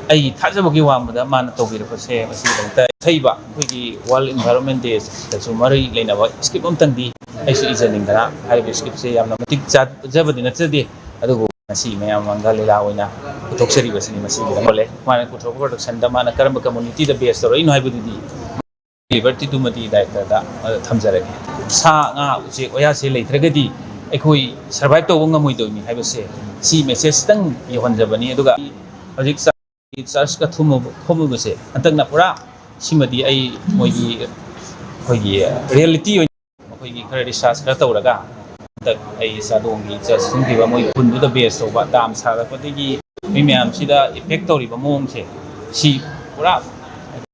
ꯑꯩꯒꯤ ꯊꯥꯖꯕꯒꯤ ꯋꯥꯡꯃꯗ ꯃꯥꯅ ꯇꯧꯕꯤꯔꯛꯄꯁꯦ, ꯃꯁꯤꯒꯤꯗꯃꯛꯇ ꯏꯊꯛꯏꯕ ꯑꯩꯈꯣꯏꯒꯤ World Environment Day ꯗꯁꯨ ꯃꯔꯤ ꯂꯩꯅꯕ ꯁ꯭ꯀ꯭ꯔꯤꯞ ꯑꯃꯇꯪꯗꯤ ꯑꯩꯁꯨ ꯏꯖꯅꯤꯡꯗꯅ ꯍꯥꯏꯔꯤꯕ ꯁ꯭ꯀ꯭ꯔꯤꯞꯁꯦ ꯌꯥꯝꯅ ꯃꯇꯤꯛ ꯆꯥꯖꯕꯗꯤ ꯅꯠꯆꯗꯦ, ꯑꯗꯨꯕꯨ ꯉꯁꯤ ꯃꯌꯥꯝ ꯃꯃꯥꯡꯗ ꯂꯤꯂꯥ ꯑꯣꯏꯅ ꯄꯨꯊꯣꯛꯆꯔꯤꯕꯁꯤꯅꯤ꯫ ꯃꯁꯤꯒꯤꯗꯃꯛ ꯃꯥꯅ ꯄꯨꯊꯣꯔꯛꯄ ꯄ꯭ꯔꯗꯛꯁꯟꯗ ꯃꯥꯅ ꯀꯔꯝꯕ ꯀꯝꯃꯨꯅꯤꯇꯤꯗ ꯕꯦꯁ ꯇꯧꯔꯛꯏꯅꯣ ꯍꯥꯏꯕꯗꯨꯗꯤ ꯂꯤꯕꯔꯇꯤꯗꯨꯃꯗꯤ ꯗꯥꯏꯔꯦꯛꯇꯔꯗ ꯊꯝꯖꯔꯒꯦ꯫ ꯁꯥ ꯉꯥ ꯎꯆꯦꯛ ꯋꯥꯌꯥꯁꯦ ꯂꯩꯇ꯭ꯔꯒꯗꯤ ꯑꯩꯈꯣꯏ ꯁꯔꯚꯥꯏꯚ ꯇꯧꯕ ꯉꯝꯃꯣꯏꯗꯧꯔꯤꯅꯤ ꯍꯥꯏꯕꯁꯦ, ꯁꯤ ꯃꯦꯁꯦꯖꯇꯪ ꯌꯧꯍꯟꯖꯕꯅꯤ꯫ ꯑꯗꯨꯒ ꯍꯧꯖꯤꯛ ꯆꯔꯆꯀ ꯊꯨꯝꯃꯨꯕ ꯈꯣꯝꯃꯨꯕꯁꯦ ꯍꯟꯗꯛꯅ ꯄꯨꯔꯥ, ꯁꯤꯃꯗꯤ ꯑꯩ ꯃꯣꯏꯒꯤ, ꯑꯩꯈꯣꯏꯒꯤ ꯔꯤꯌꯦꯂꯤꯇꯤ ꯑꯣꯏꯅ ꯃꯈꯣꯏꯒꯤ ꯈꯔ ꯔꯤꯁꯥꯔꯆ ꯈꯔ ꯇꯧꯔꯒ ꯍꯟꯗꯛ ꯑꯩ ꯆꯥꯗꯣꯡꯒꯤ ꯆꯔꯆ ꯊꯨꯝꯈꯤꯕ ꯃꯣꯏ ꯈꯨꯟꯗꯨꯗ ꯕꯦꯁ ꯇꯧꯕ ꯗꯥꯝ ꯁꯥꯒꯠꯄꯗꯒꯤ ꯃꯤ ꯃꯌꯥꯝꯁꯤꯗ ꯏꯐꯦꯛ ꯇꯧꯔꯤꯕ ꯃꯑꯣꯡꯁꯦ, ꯁꯤ ꯄꯨꯔꯥ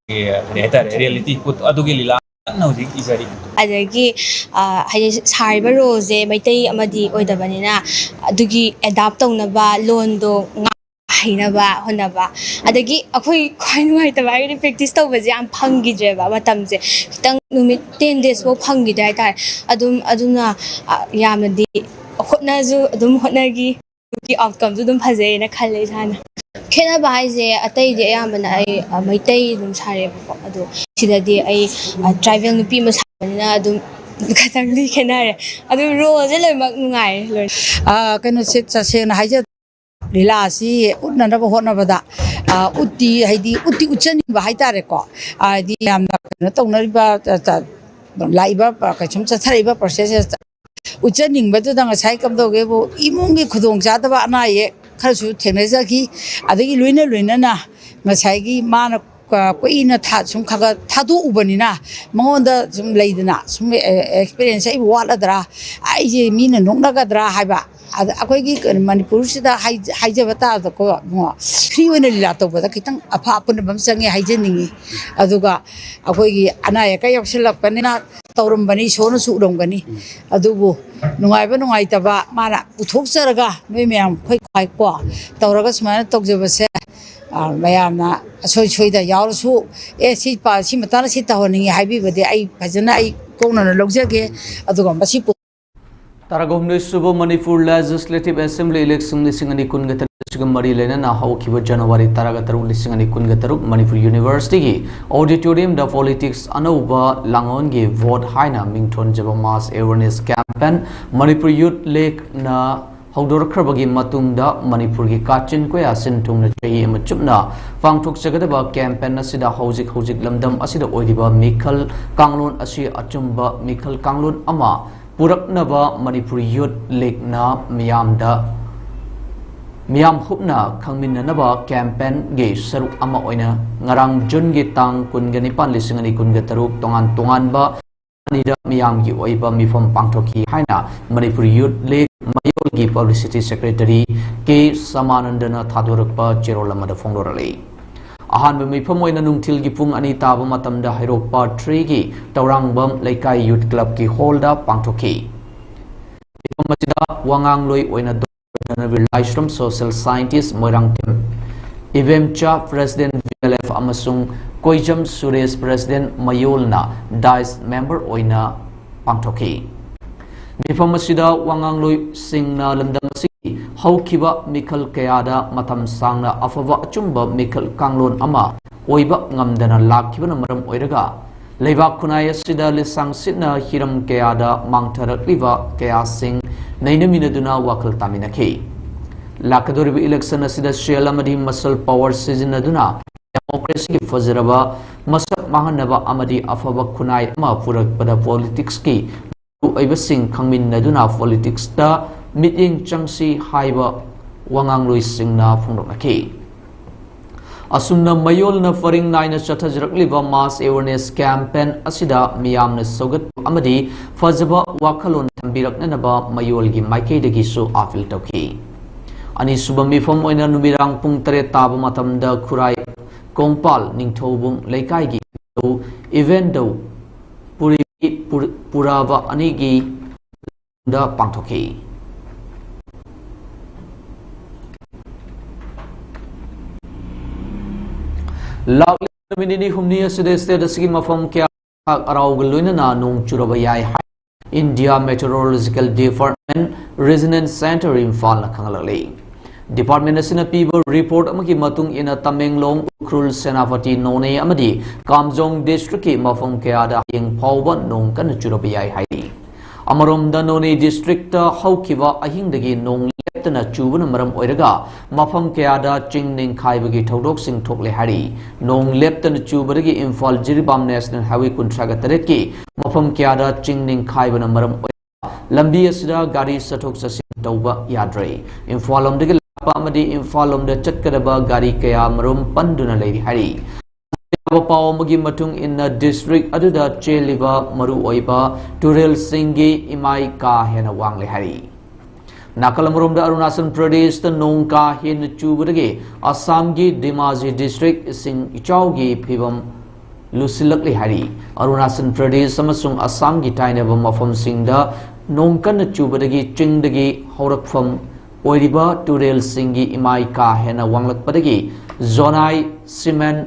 ꯀꯔꯤ ꯍꯥꯏꯇꯥꯔꯦ, ꯔꯤꯌꯦꯂꯤꯇꯤ ꯑꯗꯨꯒꯤ ꯂꯤꯂꯥ ꯀꯟꯅ ꯍꯧꯖꯤꯛ ꯏꯖꯔꯤ꯫ ꯑꯗꯒꯤ, ꯑ, ꯍꯥꯏꯗꯤ ꯁꯥꯔꯤꯕ ꯔꯣꯜꯁꯦ ꯃꯩꯇꯩ ꯑꯃꯗꯤ ꯑꯣꯏꯗꯕꯅꯤꯅ ꯑꯗꯨꯒꯤ ꯑꯦꯗꯥꯞ ꯇꯧꯅꯕ ꯂꯣꯟꯗꯣ ꯉꯥꯡ ꯍꯩꯅꯕ ꯍꯣꯠꯅꯕ, ꯑꯗꯒꯤ ꯑꯩꯈꯣꯏ ꯈ꯭ꯋꯥꯏ ꯅꯨꯡꯉꯥꯏꯇꯕ ꯍꯥꯏꯔꯒꯗꯤ ꯄ꯭ꯔꯦꯛꯇꯤꯁ ꯇꯧꯕꯁꯦ ꯌꯥꯝ ꯐꯪꯈꯤꯗ꯭ꯔꯦꯕ, ꯃꯇꯝꯁꯦ ꯈꯤꯇꯪ ꯅꯨꯃꯤꯠ ꯇꯦꯟ ꯗꯦꯖ ꯐꯥꯎ ꯐꯪꯈꯤꯗ꯭ꯔꯦ ꯍꯥꯏꯇꯥꯔꯦ꯫ ꯑꯗꯨꯝ ꯑꯗꯨꯅ, ꯑ, ꯌꯥꯝꯅꯗꯤ ꯍꯣꯠꯅꯁꯨ ꯑꯗꯨꯝ ꯍꯣꯠꯅꯈꯤ꯫ ꯑꯗꯨꯒꯤ ꯑꯥꯎꯠꯀꯝꯁꯨ ꯑꯗꯨꯝ ꯐꯖꯩꯌꯦꯅ ꯈꯜꯂꯦ ꯏꯁꯥꯅ꯫ ꯈꯦꯠꯅꯕ ꯍꯥꯏꯁꯦ ꯑꯇꯩꯗꯤ ꯑꯌꯥꯝꯕꯅ ꯑꯩ, ꯑ, ꯃꯩꯇꯩ ꯑꯗꯨꯝ ꯁꯥꯔꯦꯕꯀꯣ, ꯑꯗꯣ ꯁꯤꯗꯗꯤ ꯑꯩ, ꯑ, ꯇ꯭ꯔꯥꯏꯕꯦꯜ ꯅꯨꯄꯤ ꯑꯃ ꯁꯥꯕꯅꯤꯅ ꯑꯗꯨꯝ ꯈꯤꯇꯪꯗꯤ ꯈꯦꯠꯅꯔꯦ꯫ ꯑꯗꯨ ꯔꯣꯜꯁꯦ ꯂꯣꯏꯅꯃꯛ ꯅꯨꯡꯉꯥꯏꯔꯦ ꯂꯣꯏꯅ꯫ ꯑ, ꯀꯩꯅꯣꯁꯦ, ꯇꯁꯦꯡꯅ ꯍꯥꯏꯖ ꯂꯤꯂꯥ ꯑꯁꯤ ꯎꯠꯅꯅꯕ ꯍꯣꯠꯅꯕꯗ, ꯑ, ꯎꯠꯇꯤ, ꯍꯥꯏꯗꯤ ꯎꯠꯇꯤ ꯎꯠꯆꯅꯤꯡꯕ ꯍꯥꯏꯇꯥꯔꯦꯀꯣ꯫ ꯍꯥꯏꯗꯤ ꯌꯥꯝꯅ ꯀꯩꯅꯣ ꯇꯧꯅꯔꯤꯕ, ꯇ-, ꯇ-, ꯂꯥꯛꯏꯕ, ꯑ, ꯀꯩꯁꯨꯝ ꯆꯠꯊꯔꯛꯏꯕ ꯄ꯭ꯔꯣꯁꯦꯁꯁꯦ ꯎꯠꯆꯅꯤꯡꯕꯗꯨꯗ ꯉꯁꯥꯏ ꯀꯝꯗꯧꯒꯦꯕꯨ ꯏꯃꯨꯡꯒꯤ ꯈꯨꯗꯣꯡꯆꯥꯗꯕ ꯑꯅꯥ ꯑꯌꯦꯛ ꯈꯔꯁꯨ ꯊꯦꯡꯅꯖꯈꯤ꯫ ꯑꯗꯒꯤ ꯂꯣꯏꯅ ꯂꯣꯏꯅꯅ ꯉꯁꯥꯏꯒꯤ ꯃꯥꯅ ꯀ-, ꯀꯨꯏꯅ ꯊꯥ-, ꯁꯨꯝ ꯈꯔ ꯈꯔ ꯊꯥꯗꯣꯛꯎꯕꯅꯤꯅ ꯃꯉꯣꯟꯗ ꯁꯨꯝ ꯂꯩꯗꯅ ꯁꯨꯝ ꯑꯦ-, ꯑꯦꯛꯁꯄꯤꯔꯤꯌꯦꯟꯁ ꯑꯩꯕꯨ ꯋꯥꯠꯂꯗ꯭ꯔꯥ, ꯑꯩꯁꯦ ꯃꯤꯅ ꯅꯣꯛꯅꯒꯗ꯭ꯔꯥ ꯍꯥꯏꯕ꯫ ꯑꯗ ꯑꯩꯈꯣꯏꯒꯤ ꯀꯩꯅꯣ ꯃꯅꯤꯄꯨꯔꯁꯤꯗ ꯍꯥꯏ-, ꯍꯥꯏꯖꯕ ꯇꯥꯔꯗꯀꯣ ꯏꯕꯨꯡꯉꯣ, ꯐ꯭ꯔꯤ ꯑꯣꯏꯅ ꯂꯤꯂꯥ ꯇꯧꯕꯗ ꯈꯤꯇꯪ ꯑꯐ ꯑꯄꯨꯟꯕ ꯑꯃ ꯆꯪꯉꯦ ꯍꯥꯏꯖꯅꯤꯡꯉꯤ꯫ ꯑꯗꯨꯒ ꯑꯩꯈꯣꯏꯒꯤ ꯑꯅꯥ ꯑꯌꯦꯛꯀ ꯌꯥꯎꯁꯜꯂꯛꯄꯅꯤꯅ ꯇꯧꯔꯝꯕꯅꯤ, ꯏꯁꯣꯔꯅꯁꯨ ꯎꯔꯝꯒꯅꯤ꯫ ꯑꯗꯨꯕꯨ ꯅꯨꯡꯉꯥꯏꯕ ꯅꯨꯡꯉꯥꯏꯇꯕ ꯃꯥꯅ ꯄꯨꯊꯣꯛꯆꯔꯒ ꯅꯣꯏ ꯃꯌꯥꯝ ꯑꯩꯈꯣꯏ ꯈ꯭ꯋꯥꯏꯀꯣ ꯇꯧꯔꯒ ꯁꯨꯃꯥꯏꯅ ꯇꯧꯖꯕꯁꯦ, ꯑ, ꯃꯌꯥꯝꯅ ꯑꯁꯣꯏ ꯁꯣꯏꯗ ꯌꯥꯎꯔꯁꯨ, "ꯑꯦ, ꯁꯤ ꯄꯥ-, ꯁꯤ ꯃꯇꯥꯡꯗ ꯁꯤ ꯇꯧꯍꯟꯅꯤꯡꯉꯤ" ꯍꯥꯏꯕꯤꯕꯗꯤ ꯑꯩ ꯐꯖꯅ ꯑꯩ ꯀꯣꯛꯅꯅ ꯂꯧꯖꯒꯦ꯫ ꯑꯗꯨꯒ ꯃꯁꯤ ꯄꯨ- ꯇꯔꯥꯒ ꯍꯨꯝꯗꯣꯏ ꯁꯨꯕ ꯃꯅꯤꯄꯨꯔ Legislative Assembly election ꯂꯤꯁꯤꯡ ꯑꯅꯤ ꯀꯨꯟꯒ ꯇꯔꯦꯠ ꯑꯁꯤꯒ ꯃꯔꯤ ꯂꯩꯅꯅ ꯍꯧꯈꯤꯕ ꯖꯅꯋꯥꯔꯤ ꯇꯔꯥꯒ ꯇꯔꯨꯛ, ꯂꯤꯁꯤꯡ ꯑꯅꯤ ꯀꯨꯟꯒ ꯇꯔꯨꯛ ꯃꯅꯤꯄꯨꯔ University ꯒꯤ auditorium ꯗ politics ꯑꯅꯧꯕ ꯂꯥꯡꯑꯣꯟꯒꯤ vote ꯍꯥꯏꯅ ꯃꯤꯡꯊꯣꯟꯖꯕ mass awareness campaign Manipur Youth League ꯅ ꯍꯧꯗꯣꯔꯛꯈ꯭ꯔꯕꯒꯤ ꯃꯇꯨꯡꯗ ꯃꯅꯤꯄꯨꯔꯒꯤ ꯀꯥꯆꯤꯟ ꯀꯣꯌꯥ ꯁꯤꯟ ꯊꯨꯡꯅ ꯆꯍꯤ ꯑꯃ ꯆꯨꯞꯅ ꯄꯥꯡꯊꯣꯛꯆꯒꯗꯕ campaign ꯑꯁꯤꯗ ꯍꯧꯖꯤꯛ ꯍꯧꯖꯤꯛ ꯂꯝꯗꯝ ꯑꯁꯤꯗ ꯑꯣꯏꯔꯤꯕ ꯃꯤꯈꯜ ꯀꯥꯡꯂꯣꯟ ꯑꯁꯤ ꯑꯆꯨꯝꯕ ꯃꯤꯈꯜ ꯀꯥꯡꯂꯣꯟ ꯑꯃ ꯄꯨꯔꯛꯅꯕ ꯃꯅꯤꯄꯨꯔ Youth League ꯅ ꯃꯤꯌꯥꯝꯗ, ꯃꯤꯌꯥꯝ ꯍꯨꯞꯅ ꯈꯪꯃꯤꯟꯅꯅꯕ campaign ꯒꯤ ꯁꯔꯨꯛ ꯑꯃ ꯑꯣꯏꯅ ꯉꯔꯥꯡ ꯖꯨꯟꯒꯤ ꯇꯥꯡ ꯀꯨꯟꯒ ꯅꯤꯄꯥꯟ, ꯂꯤꯁꯤꯡ ꯑꯅꯤ ꯀꯨꯟꯒ ꯇꯔꯨꯛ ꯇꯣꯉꯥꯟ ꯇꯣꯉꯥꯟꯕ ꯑꯅꯤꯗ ꯃꯤꯌꯥꯝꯒꯤ ꯑꯣꯏꯕ ꯃꯤꯐꯝ ꯄꯥꯡꯊꯣꯛꯈꯤ ꯍꯥꯏꯅ Manipur Youth League ꯃꯌꯣꯜꯒꯤ Publicity Secretary ꯀꯦ ꯁꯃꯥꯅꯟꯗꯅ ꯊꯥꯗꯣꯔꯛꯄ ꯆꯦꯔꯣꯜ ꯑꯃꯗ ꯐꯣꯡꯗꯣꯔꯛꯂꯤ꯫ ꯑꯍꯥꯟꯕ ꯃꯤꯐꯝ ꯑꯣꯏꯅ ꯅꯨꯡꯊꯤꯜꯒꯤ ꯄꯨꯡ ꯑꯅꯤ ꯇꯥꯕ ꯃꯇꯝꯗ ꯍꯩꯔꯣꯛ Part three ꯒꯤ ꯇꯧꯔꯥꯡꯕꯝ ꯂꯩꯀꯥꯏ Youth Club ꯀꯤ hall ꯗ ꯄꯥꯡꯊꯣꯛꯈꯤ꯫ ꯃꯤꯐꯝ ꯑꯁꯤꯗ ꯋꯥꯉꯥꯡꯂꯣꯏ ꯑꯣꯏꯅ ꯙꯅꯕꯤꯔ ꯂꯥꯏꯁ꯭ꯔꯝ, social scientist, Moirangthem ꯏꯕꯦꯝꯆꯥ, President V L F, ꯑꯃꯁꯨꯡ ꯀꯣꯏꯖꯝ ꯁꯨꯔꯦꯁ, President ꯃꯌꯣꯜꯅ dais member ꯑꯣꯏꯅ ꯄꯥꯡꯊꯣꯛꯈꯤ꯫ ꯃꯤꯐꯝ ꯑꯁꯤꯗ ꯋꯥꯉꯥꯡꯂꯣꯏꯁꯤꯡꯅ ꯂꯝꯗꯝ ꯑꯁꯤꯒꯤ ꯍꯧꯈꯤꯕ ꯃꯤꯈꯜ ꯀꯌꯥꯗ ꯃꯇꯝ ꯁꯥꯡꯅ ꯑꯐꯕ ꯑꯆꯨꯝꯕ ꯃꯤꯈꯜ ꯀꯥꯡꯂꯣꯟ ꯑꯃ ꯑꯣꯏꯕ ꯉꯝꯗꯅ ꯂꯥꯛꯈꯤꯕꯅ ꯃꯔꯝ ꯑꯣꯏꯔꯒ, ꯂꯩꯕꯥꯛ ꯈꯨꯟꯅꯥꯏ ꯑꯁꯤꯗ ꯂꯤꯁꯥꯡ ꯁꯤꯠꯅ ꯍꯤꯔꯝ ꯀꯌꯥꯗ ꯃꯥꯡꯊꯔꯛꯂꯤꯕ ꯀꯌꯥꯁꯤꯡ ꯅꯩꯅꯃꯤꯟꯅꯗꯨꯅ ꯋꯥꯈꯜ ꯇꯥꯃꯤꯟꯅꯈꯤ꯫ ꯂꯥꯛꯀꯗꯧꯔꯤꯕ election ꯑꯁꯤꯗ ꯁꯦꯜ ꯑꯃꯗꯤ muscle power ꯁꯤꯖꯤꯟꯅꯗꯨꯅ democracy ꯒꯤ ꯐꯖꯔꯕ ꯃꯁꯛ ꯃꯥꯡꯍꯟꯅꯕ ꯑꯃꯗꯤ ꯑꯐꯕ ꯈꯨꯟꯅꯥꯏ ꯑꯃ ꯄꯨꯔꯛꯄꯗ politics ꯀꯤ ꯃꯔꯨꯑꯣꯏꯕꯁꯤꯡ ꯈꯪꯃꯤꯟꯅꯗꯨꯅ politics ꯇ ꯃꯤꯠꯌꯦꯡ ꯆꯪꯁꯤ ꯍꯥꯏꯕ ꯋꯥꯉꯥꯡꯂꯣꯏꯁꯤꯡꯅ ꯐꯣꯡꯗꯣꯛꯅꯈꯤ꯫ ꯑꯁꯨꯝꯅ ꯃꯌꯣꯜꯅ ꯄꯔꯤꯡ ꯅꯥꯏꯅ ꯆꯠꯊꯖꯔꯛꯂꯤꯕ mass awareness campaign ꯑꯁꯤꯗ ꯃꯤꯌꯥꯝꯅ ꯁꯧꯒꯠꯄ ꯑꯃꯗꯤ ꯐꯖꯕ ꯋꯥꯈꯜꯂꯣꯟ ꯊꯝꯕꯤꯔꯛꯅꯅꯕ ꯃꯌꯣꯜꯒꯤ ꯃꯥꯏꯀꯩꯗꯒꯤꯁꯨ appeal ꯇꯧꯈꯤ꯫ ꯑꯅꯤꯁꯨꯕ ꯃꯤꯐꯝ ꯑꯣꯏꯅ ꯅꯨꯃꯤꯗꯥꯡ ꯄꯨꯡ ꯇꯔꯦꯠ ꯇꯥꯕ ꯃꯇꯝꯗ ꯈꯨꯔꯥꯏ ꯀꯣꯡꯄꯥꯜ ꯅꯤꯡꯊꯧꯕꯨꯡ ꯂꯩꯀꯥꯏꯒꯤ ꯏꯕꯦꯟꯗꯧ ꯄꯨꯔꯤ ꯄꯨꯔ-, ꯄꯨꯔꯥꯕ ꯑꯅꯤꯒꯤ ꯗ ꯄꯥꯡꯊꯣꯛꯈꯤ꯫ ꯂꯥꯛꯂꯤꯕ ꯅꯨꯃꯤꯠ ꯅꯤꯅꯤ ꯍꯨꯝꯅꯤ ꯑꯁꯤꯗ state ꯑꯁꯤꯒꯤ ꯃꯐꯝ ꯀꯌꯥ ꯑꯔꯥꯎꯒ ꯂꯣꯏꯅꯅ ꯅꯣꯡ ꯆꯨꯔꯕ ꯌꯥꯏ ꯍꯥꯏ India Meteorological Department Regional Centre ꯏꯝꯐꯥꯜꯅ ꯈꯪꯍꯜꯂꯛꯂꯤ꯫ Department ꯑꯁꯤꯅ ꯄꯤꯕ report ꯑꯃꯒꯤ ꯃꯇꯨꯡ ꯏꯟꯅ ꯇꯃꯦꯡꯂꯣꯡ, ꯎꯈ꯭ꯔꯨꯜ, ꯁꯦꯅꯥꯄꯇꯤ, ꯅꯣꯅꯦ ꯑꯃꯗꯤ ꯀꯥꯝꯖꯣꯡ district ꯀꯤ ꯃꯐꯝ ꯀꯌꯥꯗ ꯍꯌꯦꯡ ꯐꯥꯎꯕ ꯅꯣꯡ ꯀꯟꯅ ꯆꯨꯔꯕ ꯌꯥꯏ ꯍꯥꯏꯔꯤ꯫ ꯑꯃꯔꯣꯝꯗ ꯅꯣꯅꯦ district ꯇ ꯍꯧꯈꯤꯕ ꯑꯍꯤꯡꯗꯒꯤ ꯅꯣꯡ ꯂꯦꯞꯇꯅ ꯆꯨꯕꯅ ꯃꯔꯝ ꯑꯣꯏꯔꯒ ꯃꯐꯝ ꯀꯌꯥꯗ ꯆꯤꯡ ꯅꯤꯡꯈꯥꯏꯕꯒꯤ ꯊꯧꯗꯣꯛꯁꯤꯡ ꯊꯣꯛꯂꯦ ꯍꯥꯏꯔꯤ꯫ ꯅꯣꯡ ꯂꯦꯞꯇꯅ ꯆꯨꯕꯗꯒꯤ ꯏꯝꯐꯥꯜ ꯖꯤꯔꯤꯕꯥꯝ National Highway ꯀꯨꯟꯊ꯭ꯔꯥꯒ ꯇꯔꯦꯠꯀꯤ ꯃꯐꯝ ꯀꯌꯥꯗ ꯆꯤꯡ ꯅꯤꯡꯈꯥꯏꯕꯅ ꯃꯔꯝ ꯑꯣꯏꯔꯒ ꯂꯝꯕꯤ ꯑꯁꯤꯗ ꯒꯥꯔꯤ ꯆꯠꯊꯣꯛ ꯆꯠꯁꯤꯟ ꯇꯧꯕ ꯌꯥꯗ꯭ꯔꯦ꯫ ꯏꯝꯐꯥꯜ ꯂꯣꯝꯗꯒꯤ ꯂꯥꯛꯄ ꯑꯃꯗꯤ ꯏꯝꯐꯥꯜ ꯂꯣꯝꯗ ꯆꯠꯀꯗꯕ ꯒꯥꯔꯤ ꯀꯌꯥ ꯃꯔꯨꯝ ꯄꯟꯗꯨꯅ ꯂꯩꯔꯤ ꯍꯥꯏꯔꯤ꯫ ꯌꯥꯕ ꯄꯥꯎ ꯑꯃꯒꯤ ꯃꯇꯨꯡ ꯏꯟꯅ district ꯑꯗꯨꯗ ꯆꯦꯜꯂꯤꯕ ꯃꯔꯨꯑꯣꯏꯕ ꯇꯨꯔꯦꯜꯁꯤꯡꯒꯤ ꯏꯃꯥꯏ ꯀꯥ ꯍꯦꯟꯅ ꯋꯥꯡꯂꯦ ꯍꯥꯏꯔꯤ꯫ ꯅꯥꯀꯜ ꯑꯃꯔꯣꯝꯗ ꯑꯔꯨꯅꯥꯆꯜ ꯄ꯭ꯔꯗꯦꯁꯇ ꯅꯣꯡ ꯀꯥ ꯍꯦꯟꯅ ꯆꯨꯕꯗꯒꯤ ꯑꯁꯥꯝꯒꯤ ꯙꯦꯃꯥꯖꯤ district ꯏꯁꯤꯡ ꯏꯆꯥꯎꯒꯤ ꯐꯤꯕꯝ ꯂꯨꯁꯤꯜꯂꯛꯂꯦ ꯍꯥꯏꯔꯤ꯫ ꯑꯔꯨꯅꯥꯆꯜ ꯄ꯭ꯔꯗꯦꯁ ꯑꯃꯁꯨꯡ ꯑꯁꯥꯝꯒꯤ ꯇꯥꯏꯅꯕ ꯃꯐꯝꯁꯤꯡꯗ ꯅꯣꯡ ꯀꯟꯅ ꯆꯨꯕꯗꯒꯤ ꯆꯤꯡꯗꯒꯤ ꯍꯧꯔꯛꯐꯝ ꯑꯣꯏꯔꯤꯕ ꯇꯨꯔꯦꯜꯁꯤꯡꯒꯤ ꯏꯃꯥꯏ ꯀꯥ ꯍꯦꯟꯅ ꯋꯥꯡꯂꯛꯄꯗꯒꯤ ꯖꯣꯅꯥꯏ, ꯁꯤꯃꯦꯟ,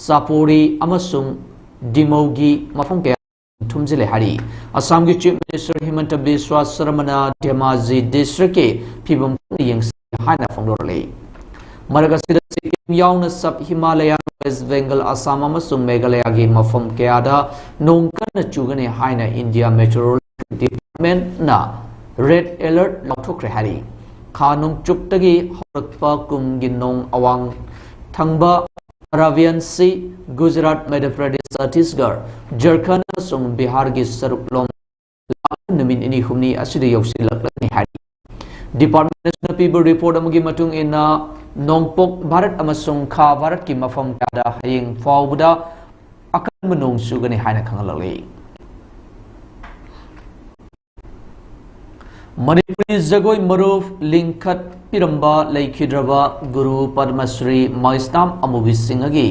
ꯆꯥꯄꯣꯔꯤ ꯑꯃꯁꯨꯡ ꯗꯤꯃꯧꯒꯤ ꯃꯐꯝ ꯀꯌꯥ ꯊꯨꯝꯖꯤꯜꯂꯦ ꯍꯥꯏꯔꯤ꯫ ꯑꯁꯥꯝꯒꯤ Chief Minister ꯍꯤꯃꯟꯇ ꯕꯤꯁ꯭ꯋꯥ ꯁꯔꯃꯅ ꯙꯦꯃꯥꯖꯤ district ꯀꯤ ꯐꯤꯕꯝ ꯀꯟꯅ ꯌꯦꯡꯁꯤꯜꯂꯤ ꯍꯥꯏꯅ ꯐꯣꯡꯗꯣꯔꯛꯂꯤ꯫ ꯃꯔꯛ ꯑꯁꯤꯗ ꯁꯤꯛꯀꯤꯝ ꯌꯥꯎꯅ Sub Himalayan, West Bengal, Assam ꯑꯃꯁꯨꯡ ꯃꯦꯘꯥꯂꯌꯥꯒꯤ ꯃꯐꯝ ꯀꯌꯥꯗ ꯅꯣꯡ ꯀꯟꯅ ꯆꯨꯒꯅꯤ ꯍꯥꯏꯅ India Meteorology Department ꯅ red alert ꯂꯥꯎꯊꯣꯛꯈ꯭ꯔꯦ ꯍꯥꯏꯔꯤ꯫ ꯈꯥ ꯅꯣꯡꯆꯨꯞꯇꯒꯤ ꯍꯧꯔꯛꯄ ꯀꯨꯝꯒꯤ ꯅꯣꯡ ꯑꯋꯥꯡ ꯊꯪꯕ Arabian Sea, ꯒꯨꯖꯔꯥꯠ, ꯃꯙ꯭ꯌ ꯄ꯭ꯔꯗꯦꯁ, ꯆꯇꯤꯁꯒꯔ, ꯖꯔꯈꯟ ꯑꯃꯁꯨꯡ ꯕꯤꯍꯥꯔꯒꯤ ꯁꯔꯨꯛꯂꯣꯝ ꯂꯥꯛꯂꯤꯕ ꯅꯨꯃꯤꯠ ꯅꯤꯅꯤ ꯍꯨꯝꯅꯤ ꯑꯁꯤꯗ ꯌꯧꯁꯤꯜꯂꯛꯂꯒꯅꯤ ꯍꯥꯏꯔꯤ꯫ Department ꯑꯁꯤꯅ ꯄꯤꯕ report ꯑꯃꯒꯤ ꯃꯇꯨꯡ ꯏꯟꯅ, ꯅꯣꯡꯄꯣꯛ ꯚꯥꯔꯠ ꯑꯃꯁꯨꯡ ꯈꯥ ꯚꯥꯔꯠꯀꯤ ꯃꯐꯝ ꯀꯌꯥꯗ ꯍꯌꯦꯡ ꯐꯥꯎꯕꯗ ꯑꯀꯟꯕ ꯅꯣꯡ ꯆꯨꯒꯅꯤ ꯍꯥꯏꯅ ꯈꯪꯍꯜꯂꯛꯂꯤ꯫ ꯃꯅꯤꯄꯨꯔꯤ ꯖꯒꯣꯏ ꯃꯔꯨꯞ ꯂꯤꯡꯈꯠꯄꯤꯔꯝꯕ ꯂꯩꯈꯤꯗ꯭ꯔꯕ ꯒꯨꯔꯨ ꯄꯗꯃꯁ꯭ꯔꯤ ꯃꯩꯁꯅꯥꯝ ꯑꯃꯨꯕꯤ ꯁꯤꯡꯍꯒꯤ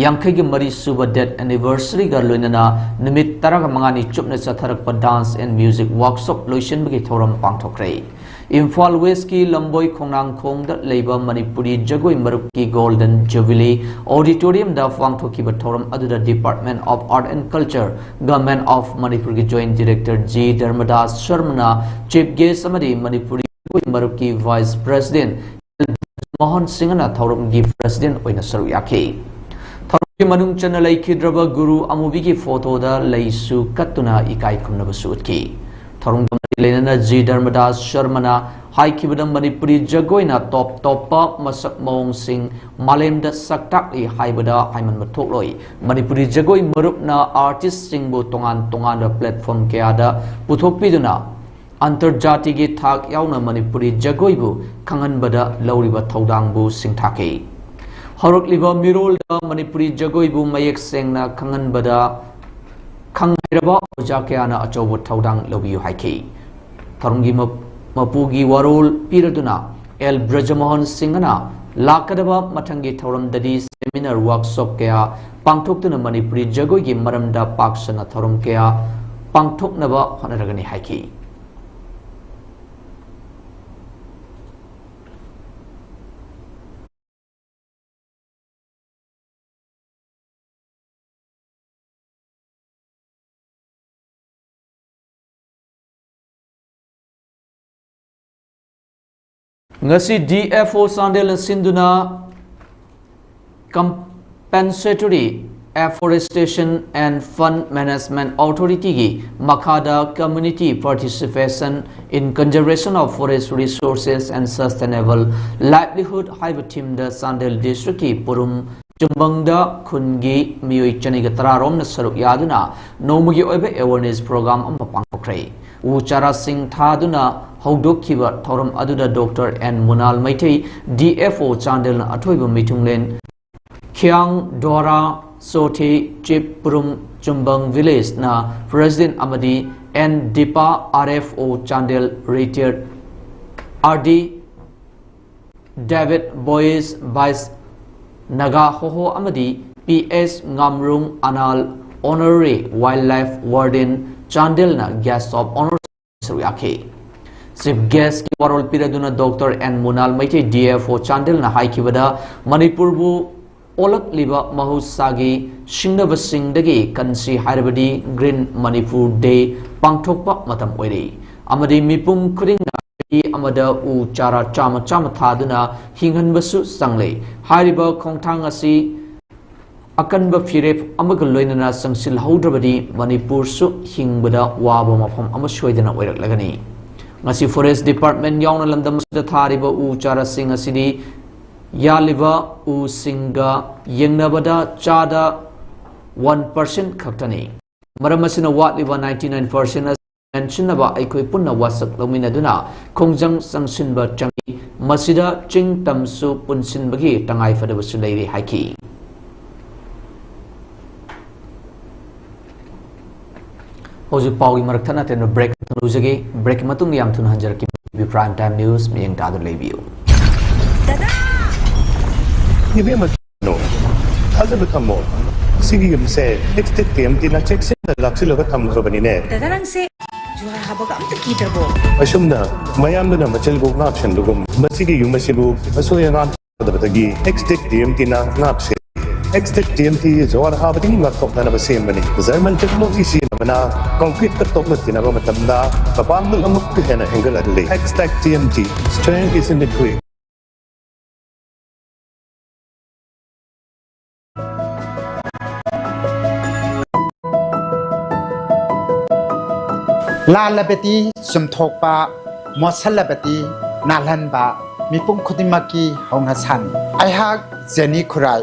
ꯌꯥꯡꯈꯩꯒ ꯃꯔꯤ ꯁꯨꯕ death anniversary-ꯒ ꯂꯣꯏꯅꯅ ꯅꯨꯃꯤꯠ ꯇꯔꯥꯃꯉꯥꯅꯤ ꯆꯨꯞꯅ ꯆꯠꯊꯔꯛꯄ dance and music workshop ꯂꯣꯏꯁꯤꯟꯕꯒꯤ ꯊꯧꯔꯝ ꯄꯥꯡꯊꯣꯛꯈ꯭ꯔꯦ꯫ ꯏꯝꯐꯥꯜ West-ꯀꯤ ꯂꯝꯕꯣꯏ ꯈꯣꯡꯅꯥꯡꯈꯣꯡꯗ ꯂꯩꯕ ꯃꯅꯤꯄꯨꯔꯤ ꯖꯒꯣꯏ ꯃꯔꯨꯞꯀꯤ Golden Jubilee Auditorium-ꯗ ꯄꯥꯡꯊꯣꯛꯈꯤꯕ ꯊꯧꯔꯝ ꯑꯗꯨꯗ Department of Art and Culture, Government of Manipur-ꯒꯤ Joint Director G ꯙꯔꯃꯗꯥꯁ ꯁꯔꯃꯅ chief guest ꯑꯃꯗꯤ ꯃꯅꯤꯄꯨꯔꯤ ꯖꯒꯣꯏ ꯃꯔꯨꯞꯀꯤ Vice President ꯃꯣꯍꯟ ꯁꯤꯡꯍꯅ ꯊꯧꯔꯝꯒꯤ President ꯑꯣꯏꯅ ꯁꯔꯨꯛ ꯌꯥꯈꯤ꯫ ꯊꯧꯔꯝꯒꯤ ꯃꯅꯨꯡ ꯆꯟꯅ ꯂꯩꯈꯤꯗ꯭ꯔꯕ ꯒꯨꯔꯨ ꯑꯃꯨꯕꯤꯒꯤ photo-ꯗ ꯂꯩꯁꯨ ꯀꯠꯇꯨꯅ ꯏꯀꯥꯏ ꯈꯨꯝꯅꯕꯁꯨ ꯎꯠꯈꯤ꯫ ꯊꯧꯔꯝꯒ ꯃꯔꯤ ꯂꯩꯅꯅ G ꯙꯔꯃꯗꯥꯁ ꯁꯔꯃꯅ ꯍꯥꯏꯈꯤꯕꯗ ꯃꯅꯤꯄꯨꯔꯤ ꯖꯒꯣꯏꯅ top topꯄ ꯃꯁꯛ ꯃꯑꯣꯡꯁꯤꯡ ꯃꯥꯂꯦꯝꯗ ꯁꯛ ꯇꯥꯛꯂꯤ ꯍꯥꯏꯕꯗ ꯍꯥꯏꯃꯟꯕ ꯊꯣꯛꯂꯣꯏ꯫ ꯃꯅꯤꯄꯨꯔꯤ ꯖꯒꯣꯏ ꯃꯔꯨꯞꯅ artist-ꯁꯤꯡꯕꯨ ꯇꯣꯉꯥꯟ ꯇꯣꯉꯥꯟꯕ platform ꯀꯌꯥꯗ ꯄꯨꯊꯣꯛꯄꯤꯗꯨꯅ ꯑꯟꯇꯔꯖꯥꯇꯤꯒꯤ ꯊꯥꯛ ꯌꯥꯎꯅ ꯃꯅꯤꯄꯨꯔꯤ ꯖꯒꯣꯏꯕꯨ ꯈꯪꯍꯟꯕꯗ ꯂꯧꯔꯤꯕ ꯊꯧꯗꯥꯡꯕꯨ ꯁꯤꯡꯊꯥꯈꯤ꯫ ꯍꯧꯔꯛꯂꯤꯕ ꯃꯤꯔꯣꯜꯗ ꯃꯅꯤꯄꯨꯔꯤ ꯖꯒꯣꯏꯕꯨ ꯃꯌꯦꯛ ꯁꯦꯡꯅ ꯈꯪꯍꯟꯕꯗ, ꯈꯪꯍꯩꯔꯕ ꯑꯣꯖꯥ ꯀꯌꯥꯅ ꯑꯆꯧꯕ ꯊꯧꯗꯥꯡ ꯂꯧꯕꯤꯌꯨ ꯍꯥꯏꯈꯤ꯫ ꯊꯧꯔꯝꯒꯤ ꯃꯞ-, ꯃꯄꯨꯒꯤ ꯋꯥꯔꯣꯜ ꯄꯤꯔꯗꯨꯅ ꯑꯦꯜ ꯕ꯭ꯔꯖꯃꯣꯍꯟ ꯁꯤꯡꯍꯅ ꯂꯥꯛꯀꯗꯕ ꯃꯊꯪꯒꯤ ꯊꯧꯔꯝꯗꯗꯤ seminar workshop ꯀꯌꯥ ꯄꯥꯡꯊꯣꯛꯇꯨꯅ ꯃꯅꯤꯄꯨꯔꯤ ꯖꯒꯣꯏꯒꯤ ꯃꯔꯝꯗ ꯄꯥꯛ ꯁꯟꯅ ꯊꯧꯔꯝ ꯀꯌꯥ ꯄꯥꯡꯊꯣꯛꯅꯕ ꯍꯣꯠꯅꯔꯒꯅꯤ ꯍꯥꯏꯈꯤ꯫ ꯉꯁꯤ D F O ꯆꯥꯟꯗꯦꯜꯅ ꯁꯤꯟꯗꯨꯅ Compensatory Afforestation and Fund Management Authority-ꯒꯤ ꯃꯈꯥꯗ Community Participation in Conservation of Forest Resources and Sustainable Livelihood ꯍꯥꯏꯕ theme-ꯗ ꯆꯥꯟꯗꯦꯜ district-ꯀꯤ ꯄꯨꯔꯨꯝ ꯆꯨꯝꯕꯪꯗ ꯈꯨꯟꯒꯤ ꯃꯤꯑꯣꯏ ꯆꯅꯤꯒ ꯇꯔꯥ ꯔꯣꯝꯅ ꯁꯔꯨꯛ ꯌꯥꯗꯨꯅ ꯅꯣꯡꯃꯒꯤ ꯑꯣꯏꯕ awareness program ꯑꯃ ꯄꯥꯡꯊꯣꯛꯈ꯭ꯔꯦ꯫ ꯎ ꯆꯥꯔꯥꯁꯤꯡ ꯊꯥꯗꯨꯅ ꯍꯧꯗꯣꯛꯈꯤꯕ ꯊꯧꯔꯝ ꯑꯗꯨꯗ Doctor N ꯃꯨꯅꯥꯜ Meitei, D F O ꯆꯥꯟꯗꯦꯜꯅ ꯑꯊꯣꯏꯕ ꯃꯤꯊꯨꯡꯂꯦꯟ, ꯈꯤꯌꯥꯡ ꯗꯣꯔꯥ ꯆꯣꯊꯦ, Chief ꯄꯨꯔꯨꯝ ꯆꯨꯝꯕꯪ village-ꯅ President ꯑꯃꯗꯤ N Dipa, R F O Chandel retired, R D ꯗꯦꯕꯤꯠ ꯕꯣꯏꯁ, ꯚꯥꯏꯁ ꯅꯥꯒꯥ ꯍꯣꯍꯣ ꯑꯃꯗꯤ P S Ngamrung Anal, honorary wildlife ꯂꯥꯏꯐ ꯋꯥꯔꯗꯦꯟ ꯆꯥꯟꯗꯦꯜꯅ ꯒꯦꯁ ꯑꯣꯐ ꯑꯣꯅꯔ ꯁꯔꯨꯛ ꯌꯥꯈꯤ꯫ ꯆꯤꯐ ꯒꯦꯁꯀꯤ ꯋꯥꯔꯣꯜ ꯄꯤꯔꯗꯨꯅ doctor N Munal Meitei, D F O ꯆꯥꯟꯗꯦꯜꯅ ꯍꯥꯏꯈꯤꯕꯗ, ꯃꯅꯤꯄꯨꯔꯕꯨ ꯑꯣꯜꯂꯛꯂꯤꯕ ꯃꯍꯧꯁꯥꯒꯤ ꯁꯤꯡꯅꯕꯁꯤꯡꯗꯒꯤ ꯀꯟꯁꯤ ꯍꯥꯏꯔꯕꯗꯤ ꯒ꯭ꯔꯤꯟ ꯃꯅꯤꯄꯨꯔ ꯗꯦ ꯄꯥꯡꯊꯣꯛꯄ ꯃꯇꯝ ꯑꯣꯏꯔꯦ ꯑꯃꯗꯤ ꯃꯤꯄꯨꯝ ꯈꯨꯗꯤꯡꯅ ꯆꯍꯤ ꯑꯃꯗ ꯎ ꯆꯥꯔꯥ ꯆꯥꯝꯃ ꯆꯥꯝꯃ ꯊꯥꯗꯨꯅ ꯍꯤꯡꯍꯟꯕꯁꯨ ꯆꯪꯂꯦ꯫ ꯍꯥꯏꯔꯤꯕ ꯈꯣꯡꯊꯥꯡ ꯑꯁꯤ ꯑꯀꯟꯕ ꯐꯤꯔꯦꯞ ꯑꯃꯒ ꯂꯣꯏꯅꯅ ꯆꯪꯁꯤꯜꯍꯧꯗ꯭ꯔꯕꯗꯤ ꯃꯅꯤꯄꯨꯔꯁꯨ ꯍꯤꯡꯕꯗ ꯋꯥꯕ ꯃꯐꯝ ꯑꯃ ꯁꯣꯏꯗꯅ ꯑꯣꯏꯔꯛꯂꯒꯅꯤ꯫ ꯉꯁꯤ ꯐꯣꯔꯦꯁ ꯗꯤꯄꯥꯔꯠꯃꯦꯟ ꯌꯥꯎꯅ ꯂꯝꯗꯝ ꯑꯁꯤꯗ ꯊꯥꯔꯤꯕ ꯎ ꯆꯥꯔꯥꯁꯤꯡ ꯑꯁꯤꯗꯤ ꯌꯥꯜꯂꯤꯕ ꯎꯁꯤꯡꯒ ꯌꯦꯡꯅꯕꯗ ꯆꯥꯗ ꯋꯥꯟ ꯄꯥꯔꯁꯦꯟ ꯈꯛꯇꯅꯤ꯫ ꯃꯔꯝ ꯑꯁꯤꯅ ꯋꯥꯠꯂꯤꯕ ꯅꯥꯏꯟꯇꯤ ꯅꯥꯏꯟ ꯄꯥꯔꯁꯦꯟ ꯑꯁꯤ ꯃꯦꯟꯁꯤꯟꯅꯕ ꯑꯩꯈꯣꯏ ꯄꯨꯟꯅ ꯋꯥꯁꯛ ꯂꯧꯃꯤꯟꯅꯗꯨꯅ ꯈꯣꯡꯖꯪ ꯆꯪꯁꯤꯟꯕ ꯆꯪꯏ꯫ ꯃꯁꯤꯗ ꯆꯤꯡ ꯇꯝꯁꯨ ꯄꯨꯟꯁꯤꯟꯕꯒꯤ ꯇꯉꯥꯏꯐꯗꯕꯁꯨ ꯂꯩꯔꯤ ꯍꯥꯏꯈꯤ꯫ ꯍꯧꯖꯤꯛ ꯄꯥꯎꯒꯤ ꯃꯔꯛ ꯊꯠꯅ ꯊꯠꯅ ꯕ꯭ꯔꯦꯛ ꯂꯧꯖꯒꯦ꯫ ꯕ꯭ꯔꯦꯛꯀꯤ ꯃꯇꯨꯡꯗ ꯌꯥꯝ ꯊꯨꯅ ꯍꯟꯖꯔꯛꯀꯦ꯫ ꯕꯤ ꯄ꯭ꯔꯥꯏꯝ ꯇꯥꯏꯝ ꯅ꯭ꯌꯨꯁ ꯃꯤꯠꯌꯦꯡ ꯇꯥꯗꯨꯅ ꯂꯩꯕꯤꯌꯨ꯫ ꯗꯗꯥ! ꯏꯕꯦꯝꯃ, ꯊꯥꯖꯕ ꯊꯝꯃꯣ꯫ ꯁꯤꯒꯤ ꯌꯨꯝꯁꯦ ꯑꯦꯛꯁꯇꯦꯛ ꯇꯤ ꯑꯦꯝ ꯇꯤꯅ ꯆꯦꯛꯁꯤꯟꯅ ꯂꯥꯛꯁꯤꯜꯂꯒ ꯊꯝꯈ꯭ꯔꯕꯅꯤꯅꯦ꯫ ꯗꯗꯥ, ꯅꯪꯁꯦ ꯖꯨꯍꯥꯔ ꯍꯥꯕꯒ ꯑꯝꯇ ꯀꯤꯗ꯭ꯔꯕꯣ? ꯑꯁꯨꯝꯅ ꯃꯌꯥꯝꯗꯨꯅ ꯃꯆꯜꯕꯨ ꯉꯥꯛꯁꯟꯕꯒꯨꯝ, ꯃꯁꯤꯒꯤ ꯌꯨꯝ ꯑꯁꯤꯕꯨ ꯑꯁꯣꯏ ꯑꯉꯥꯝ ꯇꯧꯗꯕꯗꯒꯤ ꯑꯦꯛꯁꯇꯦꯛ ꯇꯤ ꯑꯦꯝ ꯇꯤꯅ ꯉꯥꯛꯁꯦ꯫ ꯑꯦꯛꯁꯇꯦꯛ ꯇꯤ ꯑꯦꯝ ꯇꯤ ꯖꯨꯍꯥꯔ ꯍꯥꯕꯗꯒꯤ ꯉꯥꯛꯊꯣꯛꯅꯅꯕ ꯁꯦꯝꯕꯅꯤ꯫ ꯖꯔꯃꯟ ꯇꯦꯛꯅꯣꯂꯣꯖꯤ ꯁꯤꯖꯤꯟꯅꯕꯅ ꯀꯪꯀ꯭ꯔꯤꯠꯀ ꯇꯣꯛꯅ ꯇꯤꯟꯅꯕ ꯃꯇꯝꯗ ꯃꯄꯥꯡꯒꯜ ꯑꯃꯨꯛꯀ ꯍꯦꯟꯅ ꯍꯦꯟꯒꯠꯍꯜꯂꯤ꯫ Xtech T M T, strength is in the grit. ꯂꯥꯜꯂꯕꯗꯤ ꯆꯨꯝꯊꯣꯛꯄ, ꯃꯣꯠꯁꯜꯂꯕꯗꯤ ꯅꯥꯜꯍꯟꯕ, ꯃꯤꯄꯨꯝ ꯈꯨꯗꯤꯡꯃꯛꯀꯤ ꯍꯧꯅꯁꯥꯅꯤ꯫ ꯑꯩꯍꯥꯛ ꯖꯦꯅꯤ ꯈꯨꯔꯥꯏ,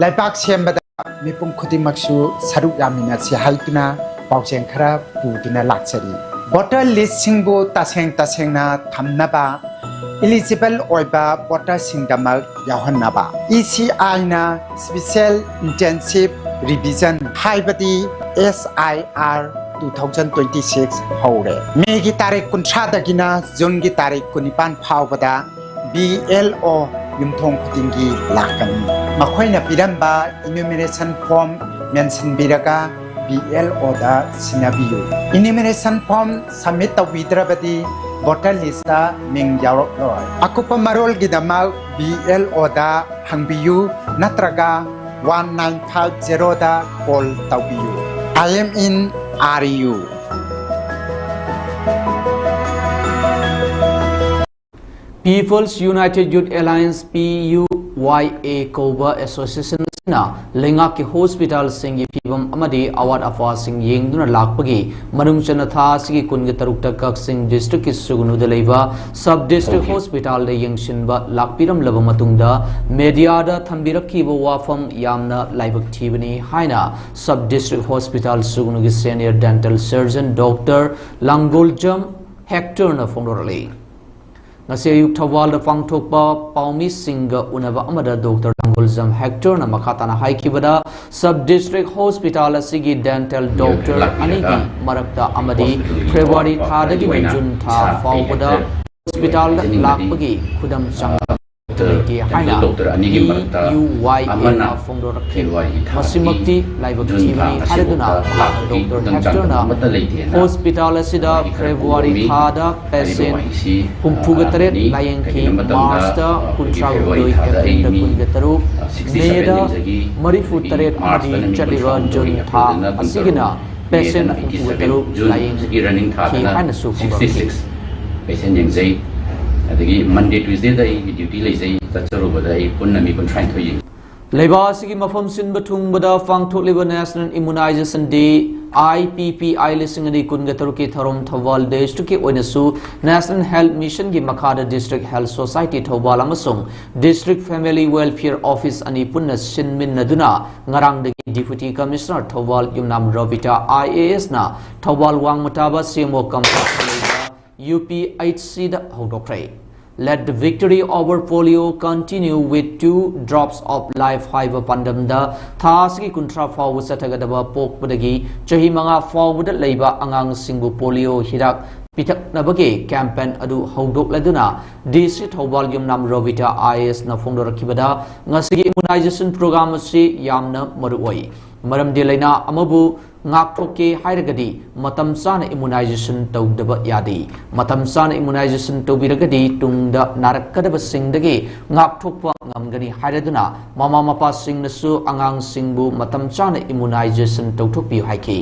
ꯂꯩꯕꯥꯛ ꯁꯦꯝꯕꯗ ꯃꯤꯄꯨꯝ ꯈꯨꯗꯤꯡꯃꯛꯁꯨ ꯁꯔꯨꯛ ꯌꯥꯃꯤꯟꯅꯁꯤ ꯍꯥꯏꯗꯨꯅ ꯄꯥꯎꯖꯦꯜ ꯈꯔ ꯄꯨꯗꯨꯅ ꯂꯥꯛꯆꯔꯤ꯫ ꯚꯣꯇꯔ ꯂꯤꯁꯁꯤꯡꯕꯨ ꯇꯁꯦꯡ ꯇꯁꯦꯡꯅ ꯊꯝꯅꯕ, ꯏꯂꯤꯖꯤꯕꯜ ꯑꯣꯏꯕ ꯚꯣꯇꯔꯁꯤꯡꯗꯃꯛ ꯌꯥꯎꯍꯟꯅꯕ ꯏ ꯁꯤ ꯑꯥꯏꯅ ꯁ꯭ꯄꯤꯁꯦꯜ ꯏꯟꯇꯦꯟꯁꯤꯚ ꯔꯤꯚꯤꯖꯟ, ꯍꯥꯏꯕꯗꯤ ꯑꯦꯁ ꯑꯥꯏ ꯑꯥꯔ two thousand twenty-six ꯍꯧꯔꯦ꯫ ꯃꯦꯒꯤ ꯇꯥꯔꯤꯛ ꯀꯨꯟꯊ꯭ꯔꯥꯗꯒꯤꯅ ꯖꯨꯟꯒꯤ ꯇꯥꯔꯤꯛ ꯀꯨꯟꯅꯤꯄꯥꯟ ꯐꯥꯎꯕꯗ B L O ꯌꯨꯝꯊꯣꯡ ꯈꯨꯗꯤꯡꯒꯤ ꯂꯥꯛꯀꯅꯤ꯫ ꯃꯈꯣꯏꯅ ꯄꯤꯔꯝꯕ enumeration form ꯃꯦꯟꯁꯤꯟꯕꯤꯔꯒ B L O ꯗ ꯁꯤꯟꯅꯕꯤꯌꯨ꯫ Enumeration form submit ꯇꯧꯕꯤꯗ꯭ꯔꯕꯗꯤ voter list ꯇ ꯃꯤꯡ ꯌꯥꯎꯔꯛꯂꯣꯏ꯫ ꯑꯀꯨꯞꯄ ꯃꯔꯣꯜꯒꯤꯗꯃꯛ B L O ꯗ ꯍꯪꯕꯤꯌꯨ ꯅꯠꯇ꯭ꯔꯒ one nine five zero ꯗ call ꯇꯧꯕꯤꯌꯨ꯫ I am in R U꯫ People's United Youth Alliance, P U Y A ꯀꯧꯕ association ꯑꯁꯤꯅ ꯂꯩꯉꯥꯛꯀꯤ hospitalꯁꯤꯡꯒꯤ ꯐꯤꯕꯝ ꯑꯃꯗꯤ ꯑꯋꯥꯠ ꯑꯄꯥꯁꯤꯡ ꯌꯦꯡꯗꯨꯅ ꯂꯥꯛꯄꯒꯤ ꯃꯅꯨꯡ ꯆꯟꯅ ꯊꯥ ꯑꯁꯤꯒꯤ ꯀꯨꯟꯒ ꯇꯔꯨꯛꯇ ꯀꯛꯆꯤꯡ districtꯀꯤ ꯁꯨꯒꯅꯨꯗ ꯂꯩꯕ sub district hospitalꯗ ꯌꯦꯡꯁꯤꯟꯕ ꯂꯥꯛꯄꯤꯔꯝꯂꯕ ꯃꯇꯨꯡꯗ mediaꯗ ꯊꯝꯕꯤꯔꯛꯈꯤꯕ ꯋꯥꯐꯝ ꯌꯥꯝꯅ ꯂꯥꯏꯕꯛ ꯊꯤꯕꯅꯤ ꯍꯥꯏꯅ sub district hospital ꯁꯨꯒꯅꯨꯒꯤ senior dental surgeon Doctor ꯂꯥꯡꯒꯣꯜꯖꯝ ꯍꯦꯛꯇꯔꯅ ꯐꯣꯡꯗꯣꯔꯛꯂꯤ꯫ ꯉꯁꯤ ꯑꯌꯨꯛ ꯊꯧꯕꯥꯜꯗ ꯄꯥꯡꯊꯣꯛꯄ ꯄꯥꯎꯃꯤꯁꯤꯡꯒ ꯎꯅꯕ ꯑꯃꯗ Doctor ꯂꯥꯡꯒꯣꯜꯖꯝ ꯍꯦꯛꯇꯔꯅ ꯃꯈꯥ ꯇꯥꯅ ꯍꯥꯏꯈꯤꯕꯗ, sub district hospital ꯑꯁꯤꯒꯤ dental doctor ꯑꯅꯤꯒꯤ ꯃꯔꯛꯇ ꯑꯃꯗꯤ February ꯊꯥꯗꯒꯤꯅ June ꯊꯥ ꯐꯥꯎꯕꯗ hospitalꯗ ꯂꯥꯛꯄꯒꯤ ꯈꯨꯗꯝ ꯆꯥꯡꯗꯝ ꯂꯩꯇꯦ ꯍꯥꯏꯅ P U Y Aꯅ ꯐꯣꯡꯗꯣꯔꯛꯈꯤ꯫ ꯃꯁꯤꯃꯛꯇꯤ ꯂꯥꯏꯕꯛ ꯊꯤꯕꯅꯤ ꯍꯥꯏꯔꯗꯨꯅ ꯃꯍꯥꯛꯅ Doctor ꯍꯦꯛꯇꯔꯅ hospital ꯑꯁꯤꯗ February ꯊꯥꯗ patient ꯍꯨꯝꯐꯨꯒ ꯇꯔꯦꯠ ꯂꯥꯌꯦꯡꯈꯤ, Marchꯇ ꯀꯨꯟꯊ꯭ꯔꯥ ꯍꯨꯝꯗꯣꯏ, Aprilꯗ ꯀꯨꯟꯒ ꯇꯔꯨꯛ, Mayꯗ ꯃꯔꯤꯐꯨ ꯇꯔꯦꯠ ꯑꯃꯗꯤ ꯆꯠꯂꯤꯕ June ꯊꯥ ꯑꯁꯤꯒꯤꯅ patient ꯍꯨꯝꯐꯨꯒ ꯇꯔꯨꯛ ꯂꯥꯌꯦꯡꯈꯤ ꯍꯥꯏꯅꯁꯨ ꯐꯣꯡꯗꯣꯔꯛꯈꯤ꯫ Patient ꯌꯦꯡꯖꯩ꯫ ꯑꯗꯒꯤ Monday, Tuesdayꯗ ꯑꯩꯒꯤ duty ꯂꯩꯖꯩ꯫ ꯆꯠꯆꯔꯨꯕꯗ ꯑꯩ ꯄꯨꯟꯅ ꯃꯤ ꯀꯨꯟꯊ꯭ꯔꯥꯅꯤꯊꯣꯏ ꯌꯦꯡꯖꯩ꯫ ꯂꯩꯕꯥꯛ ꯑꯁꯤꯒꯤ ꯃꯐꯝ ꯁꯤꯟꯕ ꯊꯨꯡꯕꯗ ꯄꯥꯡꯊꯣꯛꯂꯤꯕ National Immunization Day, I P P I ꯂꯤꯁꯤꯡ ꯑꯅꯤ ꯀꯨꯟꯒ ꯇꯔꯨꯛꯀꯤ ꯊꯧꯔꯝ ꯊꯧꯕꯥꯜ districtꯀꯤ ꯑꯣꯏꯅꯁꯨ National Health Missionꯒꯤ ꯃꯈꯥꯗ District Health Society ꯊꯧꯕꯥꯜ ꯑꯃꯁꯨꯡ District Family Welfare Office ꯑꯅꯤ ꯄꯨꯟꯅ ꯁꯤꯟꯃꯤꯟꯅꯗꯨꯅ ꯉꯔꯥꯡꯗꯒꯤ Deputy Commissioner ꯊꯧꯕꯥꯜ ꯌꯨꯝꯅꯥꯝ ꯔꯣꯕꯤꯇꯥ IASꯅ ꯊꯧꯕꯥꯜ ꯋꯥꯡꯃ ꯇꯥꯕ C M O complex ꯂꯩꯕ UPHCꯗ ꯍꯧꯗꯣꯛꯈ꯭ꯔꯦ꯫ Let the victory over polio continue with two drops of life ꯍꯥꯏꯕ ꯄꯥꯟꯗꯝꯗ ꯊꯥ ꯑꯁꯤꯒꯤ ꯀꯨꯟꯊ꯭ꯔꯥ ꯐꯥꯎꯕ ꯆꯠꯊꯒꯗꯕ ꯄꯣꯛꯄꯗꯒꯤ ꯆꯍꯤ ꯃꯉꯥ ꯐꯥꯎꯕꯗ ꯂꯩꯕ ꯑꯉꯥꯡꯁꯤꯡꯕꯨ ꯄꯣꯂꯤꯑꯣ ꯍꯤꯗꯥꯛ ꯄꯤꯊꯛꯅꯕꯒꯤ campaign ꯑꯗꯨ ꯍꯧꯗꯣꯛꯂꯗꯨꯅ ꯗꯤ ꯁꯤ ꯊꯧꯕꯥꯜ ꯌꯨꯝꯅꯥꯝ ꯔꯣꯕꯤꯇꯥ ꯑꯥꯏ ꯑꯦ ꯑꯦꯁꯅ ꯐꯣꯡꯗꯣꯔꯛꯈꯤꯕꯗ ꯉꯁꯤꯒꯤ immunization program ꯑꯁꯤ ꯌꯥꯝꯅ ꯃꯔꯨꯑꯣꯏ꯫ ꯃꯔꯝꯗꯤ ꯂꯩꯅꯥ ꯑꯃꯕꯨ ꯉꯥꯛꯊꯣꯛꯀꯦ ꯍꯥꯏꯔꯒꯗꯤ ꯃꯇꯝ ꯆꯥꯅ immunization ꯇꯧꯗꯕ ꯌꯥꯗꯦ꯫ ꯃꯇꯝ ꯆꯥꯅ immunization ꯇꯧꯕꯤꯔꯒꯗꯤ ꯇꯨꯡꯗ ꯅꯥꯔꯛꯀꯗꯕꯁꯤꯡꯗꯒꯤ ꯉꯥꯛꯊꯣꯛꯄ ꯉꯝꯒꯅꯤ ꯍꯥꯏꯔꯗꯨꯅ ꯃꯃꯥ ꯃꯄꯥꯁꯤꯡꯅꯁꯨ ꯑꯉꯥꯡꯁꯤꯡꯕꯨ ꯃꯇꯝ ꯆꯥꯅ immunization ꯇꯧꯊꯣꯛꯄꯤꯌꯨ ꯍꯥꯏꯈꯤ꯫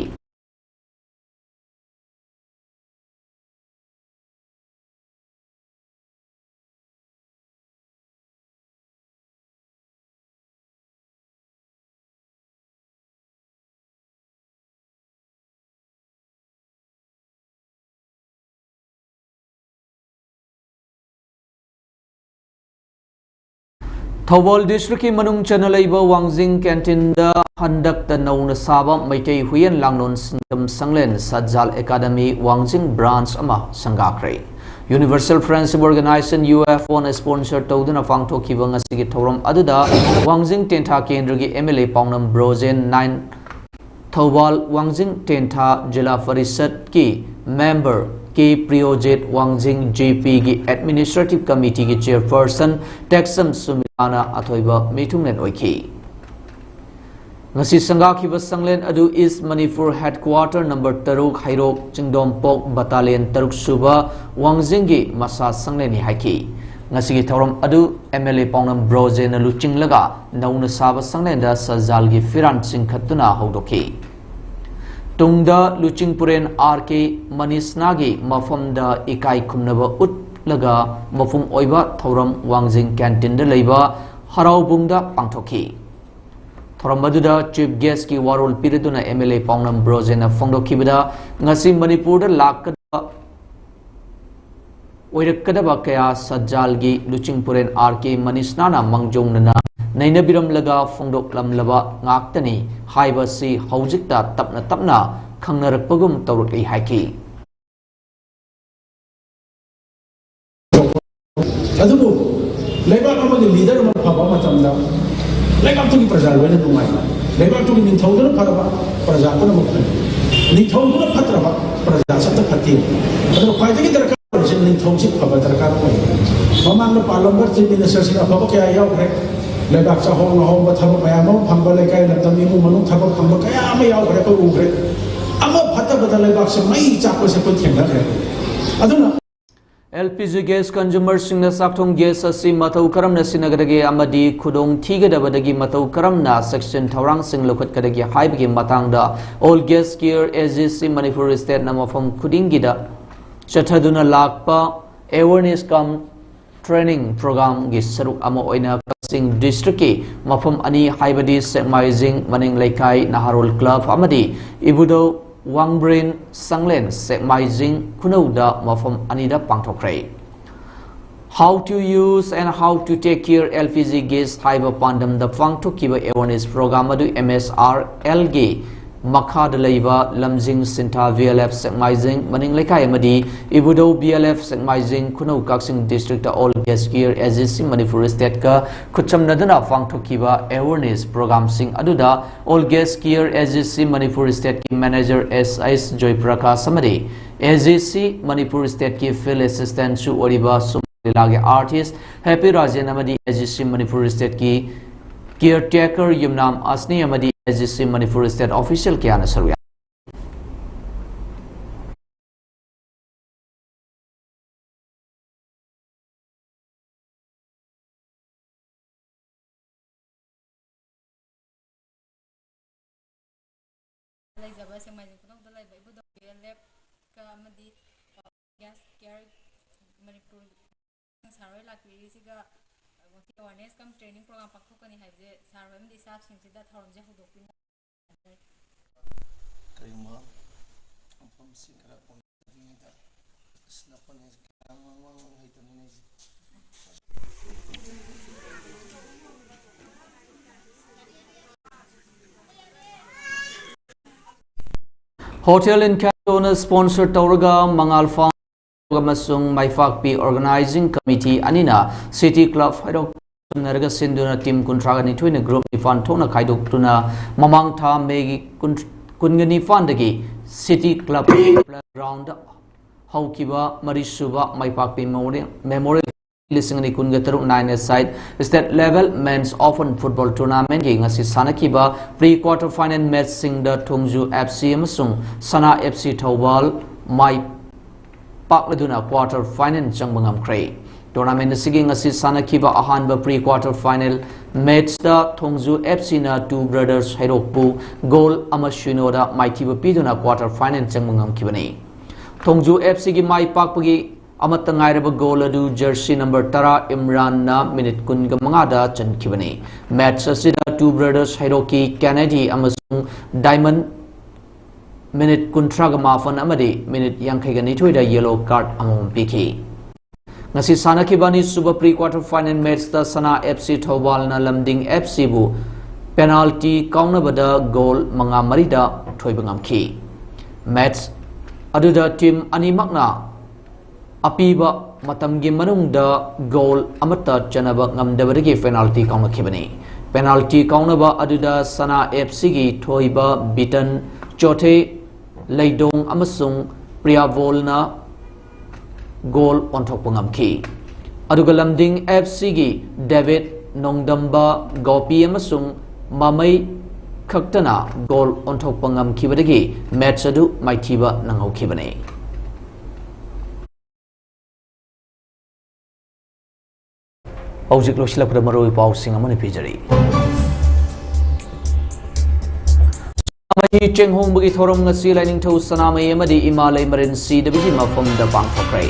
ꯊꯧꯕꯥꯜ districtꯀꯤ ꯃꯅꯨꯡ ꯆꯟꯅ ꯂꯩꯕ ꯋꯥꯡꯖꯤꯡ canteen ꯗ ꯍꯟꯗꯛꯇ ꯅꯧꯅ ꯁꯥꯕ ꯃꯩꯇꯩ ꯍꯨꯏꯌꯦꯟ ꯂꯥꯡꯂꯣꯟ ꯁꯤꯡꯖꯝ ꯁꯪꯂꯦꯟ ꯁꯠꯖꯥꯜ academy ꯋꯥꯡꯖꯤꯡ branch ꯑꯃ ꯁꯪꯒꯥꯈ꯭ꯔꯦ꯫ Universal Friendship Organization, U F O ꯅ sponsor ꯇꯧꯗꯨꯅ ꯄꯥꯡꯊꯣꯛꯈꯤꯕ ꯉꯁꯤꯒꯤ ꯊꯧꯔꯝ ꯑꯗꯨꯗ ꯋꯥꯡꯖꯤꯡ ꯇꯦꯟꯊꯥ ꯀꯦꯟꯗ꯭ꯔꯒꯤ M L A ꯄꯥꯎꯅꯝ Brojen, nine Thoubal ꯋꯥꯡꯖꯤꯡ ꯇꯦꯟꯊꯥ ꯖꯤꯂꯥ ꯄꯔꯤꯁꯠꯀꯤ member ꯀꯦ ꯄ꯭ꯔꯤꯌꯣꯖꯤꯠ, ꯋꯥꯡꯖꯤꯡ J P ꯒꯤ administrative committee ꯒꯤ chairperson ꯇꯦꯛꯁꯝ ꯁꯨꯃꯤꯂꯥꯅ ꯑꯊꯣꯏꯕ ꯃꯤꯊꯨꯡꯂꯦꯟ ꯑꯣꯏꯈꯤ꯫ ꯉꯁꯤ ꯁꯪꯒꯥꯈꯤꯕ ꯁꯪꯂꯦꯟ ꯑꯗꯨ East Manipur headquarter number ꯇꯔꯨꯛ, ꯍꯩꯔꯣꯛ ꯆꯤꯡꯗꯣꯝꯄꯣꯛ battalion ꯇꯔꯨꯛ ꯁꯨꯕ ꯋꯥꯡꯖꯤꯡꯒꯤ ꯃꯁꯥ ꯁꯪꯂꯦꯟꯅꯤ ꯍꯥꯏꯈꯤ꯫ ꯉꯁꯤꯒꯤ ꯊꯧꯔꯝ ꯑꯗꯨ M L A ꯄꯥꯎꯅꯝ ꯕ꯭ꯔꯣꯖꯦꯅ ꯂꯨꯆꯤꯡꯂꯒ ꯅꯧꯅ ꯁꯥꯕ ꯁꯪꯂꯦꯟꯗ ꯁꯖꯥꯜꯒꯤ ꯐꯤꯔꯥꯟ ꯆꯤꯡꯈꯠꯇꯨꯅ ꯍꯧꯗꯣꯛꯈꯤ꯫ ꯇꯨꯡꯗ ꯂꯨꯆꯤꯡꯄꯨꯔꯦꯟ R K ꯃꯅꯤꯁꯅꯥꯒꯤ ꯃꯐꯝꯗ ꯏꯀꯥꯏ ꯈꯨꯝꯅꯕ ꯎꯠꯂꯒ ꯃꯄꯨꯡ ꯑꯣꯏꯕ ꯊꯧꯔꯝ ꯋꯥꯡꯖꯤꯡ canteen ꯗ ꯂꯩꯕ ꯍꯔꯥꯎꯕꯨꯡꯗ ꯄꯥꯡꯊꯣꯛꯈꯤ꯫ ꯊꯧꯔꯝ ꯑꯗꯨꯗ chief guest ꯀꯤ ꯋꯥꯔꯣꯜ ꯄꯤꯔꯗꯨꯅ M L A ꯄꯥꯎꯅꯝ ꯕ꯭ꯔꯣꯖꯦꯅ ꯐꯣꯡꯗꯣꯛꯈꯤꯕꯗ, ꯉꯁꯤ ꯃꯅꯤꯄꯨꯔꯗ ꯂꯥꯛꯀꯗꯕ, ꯑꯣꯏꯔꯛꯀꯗꯕ ꯀꯌꯥ ꯁꯖꯥꯜꯒꯤ ꯂꯨꯆꯤꯡꯄꯨꯔꯦꯟ R K ꯃꯅꯤꯁꯅꯥꯅ ꯃꯥꯡꯖꯧꯅꯅ ꯅꯩꯅꯕꯤꯔꯝꯂꯒ ꯐꯣꯡꯗꯣꯛꯂꯝꯂꯕ ꯉꯥꯛꯇꯅꯤ ꯍꯥꯏꯕꯁꯤ ꯍꯧꯖꯤꯛꯇ ꯇꯞꯅ ꯇꯞꯅ ꯈꯪꯅꯔꯛꯄꯒꯨꯝ ꯇꯧꯔꯛꯂꯤ ꯍꯥꯏꯈꯤ꯫ ꯑꯗꯨꯕꯨ ꯂꯩꯕꯥꯛ ꯑꯃꯒꯤ ꯂꯤꯗꯔ ꯑꯃ ꯐꯕ ꯃꯇꯝꯗ ꯂꯩꯕꯥꯛꯇꯨꯒꯤ ꯄ꯭ꯔꯖꯥ ꯂꯣꯏꯅ ꯅꯨꯡꯉꯥꯏ꯫ ꯂꯩꯕꯥꯛꯇꯨꯒꯤ ꯅꯤꯡꯊꯧꯗꯨꯅ ꯐꯔꯕ, ꯄ꯭ꯔꯖꯥ ꯄꯨꯝꯅꯃꯛ ꯐꯩ꯫ ꯅꯤꯡꯊꯧꯗꯨꯅ ꯐꯠꯇ꯭ꯔꯕ, ꯄ꯭ꯔꯖꯥꯁꯨ ꯑꯝꯇ ꯐꯠꯇꯦ꯫ ꯑꯗꯨꯅ ꯈ꯭ꯋꯥꯏꯗꯒꯤ ꯗꯔꯀꯥꯔ ꯑꯣꯏꯔꯤꯁꯦ ꯅꯤꯡꯊꯧꯁꯤ ꯐꯕ ꯗꯔꯀꯥꯔ ꯑꯣꯏ꯫ ꯃꯃꯥꯡꯗ ꯄꯥꯜꯂꯝꯕ ꯆꯤꯐ ꯃꯤꯅꯤꯁꯇꯔꯁꯤꯡ ꯑꯐꯕ ꯀꯌꯥ ꯌꯥꯎꯈ꯭ꯔꯦ꯫ ꯂꯩꯕꯥꯛ ꯆꯥꯍꯣꯡ ꯉꯥꯍꯣꯡꯕ ꯊꯕꯛ ꯃꯌꯥꯝ ꯑꯃ ꯐꯪꯕ, ꯂꯩꯀꯥꯏ ꯂꯝꯗꯝ ꯏꯃꯨꯡ ꯃꯅꯨꯡ ꯊꯕꯛ ꯐꯪꯕ ꯀꯌꯥ ꯑꯃ ꯌꯥꯎꯈ꯭ꯔꯦ, ꯑꯩꯈꯣꯏ ꯎꯈ꯭ꯔꯦ꯫ ꯑꯃ ꯐꯠꯇꯕꯗ ꯂꯩꯕꯥꯛꯁꯦ ꯃꯩ ꯆꯥꯛꯄꯁꯦ ꯑꯩꯈꯣꯏ ꯊꯦꯡꯅꯈ꯭ꯔꯦ꯫ ꯑꯗꯨꯅ ꯑꯦꯜ ꯄꯤ ꯖꯤ ꯒ꯭ꯌꯥꯁ ꯀꯟꯖꯨꯃꯔꯁꯤꯡꯅ ꯆꯥꯛꯊꯣꯡ ꯒ꯭ꯌꯥꯁ ꯑꯁꯤ ꯃꯇꯧ ꯀꯔꯝꯅ ꯁꯤꯖꯤꯟꯅꯒꯗꯒꯦ ꯑꯃꯗꯤ ꯈꯨꯗꯣꯡ ꯊꯤꯒꯗꯕꯗꯒꯤ ꯃꯇꯧ ꯀꯔꯝꯅ ꯆꯦꯛꯁꯤꯟ ꯊꯧꯔꯥꯡꯁꯤꯡ ꯂꯧꯈꯠꯀꯗꯒꯦ ꯍꯥꯏꯕꯒꯤ ꯃꯇꯥꯡꯗ All Gas Care A G C Manipur ꯁ꯭ꯇꯦꯠꯅ ꯃꯐꯝ ꯈꯨꯗꯤꯡꯒꯤꯗ ꯆꯠꯊꯗꯨꯅ ꯂꯥꯛꯄ ꯑꯦꯋꯦꯔꯅꯦꯁ ꯀꯝ ꯇ꯭ꯔꯦꯅꯤꯡ ꯄ꯭ꯔꯣꯒ꯭ꯔꯥꯝꯒꯤ ꯁꯔꯨꯛ ꯑꯃ ꯑꯣꯏꯅ ꯀꯛꯆꯤꯡ ꯗꯤꯁꯇ꯭ꯔꯤꯛꯀꯤ ꯃꯐꯝ ꯑꯅꯤ, ꯍꯥꯏꯕꯗꯤ ꯁꯦꯛꯃꯥꯏꯖꯤꯡ ꯃꯅꯤꯡ ꯂꯩꯀꯥꯏ ꯅꯍꯥꯔꯣꯜ ꯀ꯭ꯂꯕ ꯑꯃꯗꯤ ꯏꯕꯨꯙꯧ ꯋꯥꯡꯕ꯭ꯔꯦꯟ ꯁꯪꯂꯦꯟ ꯁꯦꯛꯃꯥꯏꯖꯤꯡ ꯈꯨꯅꯧꯗ ꯃꯐꯝ ꯑꯅꯤꯗ ꯄꯥꯡꯊꯣꯛꯈ꯭ꯔꯦ꯫ How to use and how to take care L P G gas ꯍꯥꯏꯕ ꯄꯥꯟꯗꯝꯗ ꯄꯥꯡꯊꯣꯛꯈꯤꯕ ꯑꯦꯋꯦꯔꯅꯦꯁ ꯄ꯭ꯔꯣꯒ꯭ꯔꯥꯝ ꯑꯗꯨ M S R L ꯒꯤ ꯃꯈꯥꯗ ꯂꯩꯕ ꯂꯝꯖꯤꯡ ꯁꯤꯟꯊꯥ V L F ꯁꯦꯛꯃꯥꯏꯖꯤꯡ ꯃꯅꯤꯡ ꯂꯩꯀꯥꯏ ꯑꯃꯗꯤ ꯏꯕꯨꯙꯧ V L F Sekmaijing Khunou Kakching district All Gas Care A G C Manipur ꯁ꯭ꯇꯦꯠꯀ ꯈꯨꯠꯁꯝꯅꯗꯨꯅ ꯄꯥꯡꯊꯣꯛꯈꯤꯕ ꯑꯦꯋꯦꯔꯅꯦꯁ ꯄ꯭ꯔꯣꯒ꯭ꯔꯥꯝꯁꯤꯡ ꯑꯗꯨꯗ All Gas Care A G C Manipur ꯁ꯭ꯇꯦꯠꯀꯤ ꯃꯦꯅꯦꯖꯔ S S ꯖꯣꯏꯄ꯭ꯔꯀꯥꯁ ꯑꯃꯗꯤ A G C ꯃꯅꯤꯄꯨꯔ ꯁ꯭ꯇꯦꯠꯀꯤ ꯐꯤꯜꯗ ꯑꯦꯁꯤꯁꯇꯦꯟꯠꯁꯨ ꯑꯣꯏꯔꯤꯕ ꯁꯨꯃꯟ ꯂꯤꯂꯥꯒꯤ ꯑꯥꯔꯇꯤꯁ ꯍꯦꯄꯤ ꯔꯥꯖꯦꯟ ꯑꯃꯗꯤ A G C ꯃꯅꯤꯄꯨꯔ ꯁ꯭ꯇꯦꯠꯀꯤ ꯀꯤꯌꯔ ꯇꯦꯀꯔ ꯌꯨꯝꯅꯥꯝ ꯑꯁꯅꯤ ꯑꯃꯗꯤ A G C Manipur state official ꯀꯌꯥꯅ ꯁꯔꯨꯛ ꯌꯥꯏ꯫ ꯂꯩꯖꯕ ꯁꯦꯛꯃꯥꯏꯖꯤꯡ ꯈꯨꯅꯧꯗ ꯂꯩꯕ ꯏꯕꯨꯙꯧ V L F ꯀ ꯑꯃꯗꯤ ꯒ꯭ꯌꯥꯁ ꯀꯤꯌꯔ ꯃꯅꯤꯄꯨꯔ ꯁꯥꯔ ꯍꯣꯏ ꯂꯥꯛꯄꯤꯔꯤꯁꯤꯒ ꯉꯁꯤ ꯑꯦꯋꯥꯔꯅꯦꯁ ꯀꯝ ꯇ꯭ꯔꯦꯅꯤꯡ ꯄ꯭ꯔꯣꯒ꯭ꯔꯥꯝ ꯄꯥꯡꯊꯣꯛꯀꯅꯤ ꯍꯥꯏꯕꯁꯦ ꯁꯥꯔ ꯍꯣꯏ ꯑꯃꯗꯤ ꯁ꯭ꯇꯥꯐꯁꯤꯡꯁꯤꯗ ꯊꯧꯔꯝꯁꯦ ꯍꯧꯗꯣꯛꯄꯤꯅꯕ꯫ ꯀꯔꯤꯒꯨꯝꯕ ꯃꯐꯝꯁꯤ ꯈꯔ ꯍꯣꯡꯗ꯭ꯔꯤꯉꯩꯗ ꯑꯁ ꯅꯄꯅꯤ ꯀꯌꯥ ꯉꯥꯡ ꯉꯥꯡ ꯍꯩꯇꯕꯅꯤꯅꯦ ꯑꯩꯁꯦ꯫ ꯍꯣꯇꯦꯜ ꯏꯟꯀꯥꯏꯇꯣꯅ ꯁ꯭ꯄꯣꯟꯁꯔ ꯇꯧꯔꯒ ꯃꯉꯥꯜ ꯐꯥꯎꯟ ꯑꯃꯁꯨꯡ ꯃꯥꯏꯄꯥꯛꯄꯤ Organizing Committee ꯑꯅꯤꯅ City Club ꯍꯩꯔꯣꯛ ꯁꯝꯅꯔꯒ ꯁꯤꯟꯗꯨꯅ team ꯀꯨꯟꯊ꯭ꯔꯥꯒ ꯅꯤꯊꯣꯏꯅ group ꯅꯤꯄꯥꯟ ꯊꯣꯛꯅ ꯈꯥꯏꯗꯣꯛꯇꯨꯅ ꯃꯃꯥꯡ ꯊꯥ Mayꯒꯤ ꯀꯨꯟ, ꯀꯨꯟꯒ ꯅꯤꯄꯥꯟꯗꯒꯤ City Club playground ꯍꯧꯈꯤꯕ ꯃꯔꯤꯁꯨꯕ ꯃꯥꯏꯄꯥꯛꯄꯤ Memorial, Memorial ꯂꯤꯁꯤꯡ ꯑꯅꯤ ꯀꯨꯟꯒ ꯇꯔꯨꯛ nine-a-side State Level Men's Open Football Tournamentꯀꯤ ꯉꯁꯤ ꯁꯥꯟꯅꯈꯤꯕ pre quarter final matchꯁꯤꯡꯗ ꯊꯣꯡꯖꯨ F C ꯑꯃꯁꯨꯡ ꯁꯅꯥ F C ꯊꯧꯕꯥꯜ ꯃꯥꯏ ꯄꯥꯛꯂꯗꯨꯅ quarter final ꯆꯪꯕ ꯉꯝꯈ꯭ꯔꯦ꯫ Tournament ꯑꯁꯤꯒꯤ ꯉꯁꯤ ꯁꯥꯟꯅꯈꯤꯕ ꯑꯍꯥꯟꯕ pre quarter final matchꯇ ꯊꯣꯡꯖꯨ F Cꯅ Two Brothers ꯍꯩꯔꯣꯛꯄꯨ goal ꯑꯃ ꯁꯤꯅꯣꯗ ꯃꯥꯏꯊꯤꯕ ꯄꯤꯗꯨꯅ quarter final ꯆꯪꯕ ꯉꯝꯈꯤꯕꯅꯤ꯫ ꯊꯣꯡꯖꯨ F Cꯒꯤ ꯃꯥꯏ ꯄꯥꯛꯄꯒꯤ ꯑꯃꯠꯇ ꯉꯥꯏꯔꯕ goal ꯑꯗꯨ jersey number ꯇꯔꯥ ꯏꯝꯔꯥꯟꯅ minute ꯀꯨꯟꯒ ꯃꯉꯥꯗ ꯆꯟꯈꯤꯕꯅꯤ꯫ Match ꯑꯁꯤꯗ Two Brothers ꯍꯩꯔꯣꯛꯀꯤ Kennedy ꯑꯃꯁꯨꯡ Diamond minute ꯀꯨꯟꯊ꯭ꯔꯥꯒ ꯃꯥꯄꯟ ꯑꯃꯗꯤ minute ꯌꯥꯡꯈꯩꯒ ꯅꯤꯊꯣꯏꯗ yellow card ꯑꯃꯃꯝ ꯄꯤꯈꯤ꯫ ꯉꯁꯤ ꯁꯥꯟꯅꯈꯤꯕ ꯑꯅꯤꯁꯨꯕ pre quarter final matchꯇ ꯁꯅꯥ F C ꯊꯧꯕꯥꯜꯅ ꯂꯝꯗꯤꯡ F Cꯕꯨ penalty ꯀꯥꯎꯅꯕꯗ goal ꯃꯉꯥ ꯃꯔꯤꯗ ꯊꯣꯏꯕ ꯉꯝꯈꯤ꯫ Match ꯑꯗꯨꯗ team ꯑꯅꯤꯃꯛꯅ ꯑꯄꯤꯕ ꯃꯇꯝꯒꯤ ꯃꯅꯨꯡꯗ goal ꯑꯃꯠꯇ ꯆꯟꯅꯕ ꯉꯝꯗꯕꯗꯒꯤ penalty ꯀꯥꯎꯅꯈꯤꯕꯅꯤ꯫ Penalty ꯀꯥꯎꯅꯕ ꯑꯗꯨꯗ ꯁꯅꯥ F Cꯒꯤ ꯊꯣꯏꯕ ꯕꯤꯇꯟ ꯆꯣꯊꯦ ꯂꯩꯗꯣꯡ ꯑꯃꯁꯨꯡ ꯄ꯭ꯔꯤꯌꯥꯕꯣꯜꯅ goal ꯑꯣꯟꯊꯣꯛꯄ ꯉꯝꯈꯤ꯫ ꯑꯗꯨꯒ ꯂꯝꯗꯤꯡ F Cꯒꯤ ꯗꯦꯕꯤꯠ ꯅꯣꯡꯗꯝꯕ ꯒꯣꯄꯤ ꯑꯃꯁꯨꯡ ꯃꯃꯩ ꯈꯛꯇꯅ goal ꯑꯣꯟꯊꯣꯛꯄ ꯉꯝꯈꯤꯕꯗꯒꯤ match ꯑꯗꯨ ꯃꯥꯏꯊꯤꯕ ꯅꯪꯍꯧꯈꯤꯕꯅꯤ꯫ ꯍꯧꯖꯤꯛ ꯂꯣꯏꯁꯤꯜꯂꯛꯄꯗ ꯃꯔꯨꯑꯣꯏꯕ ꯄꯥꯎꯁꯤꯡ ꯑꯃꯨꯛ ꯍꯟꯅ ꯄꯤꯖꯔꯤ꯫ ꯁꯅꯥꯃꯍꯤ ꯆꯦꯡꯍꯣꯡꯕꯒꯤ ꯊꯧꯔꯝ ꯉꯁꯤ ꯂꯥꯏꯅꯤꯡꯊꯧ ꯁꯅꯥꯃꯍꯤ ꯑꯃꯗꯤ ꯏꯃꯥ ꯂꯩꯃꯔꯦꯟ ꯁꯤꯗꯕꯒꯤ ꯃꯐꯝꯗ ꯄꯥꯡꯊꯣꯛꯈ꯭ꯔꯦ꯫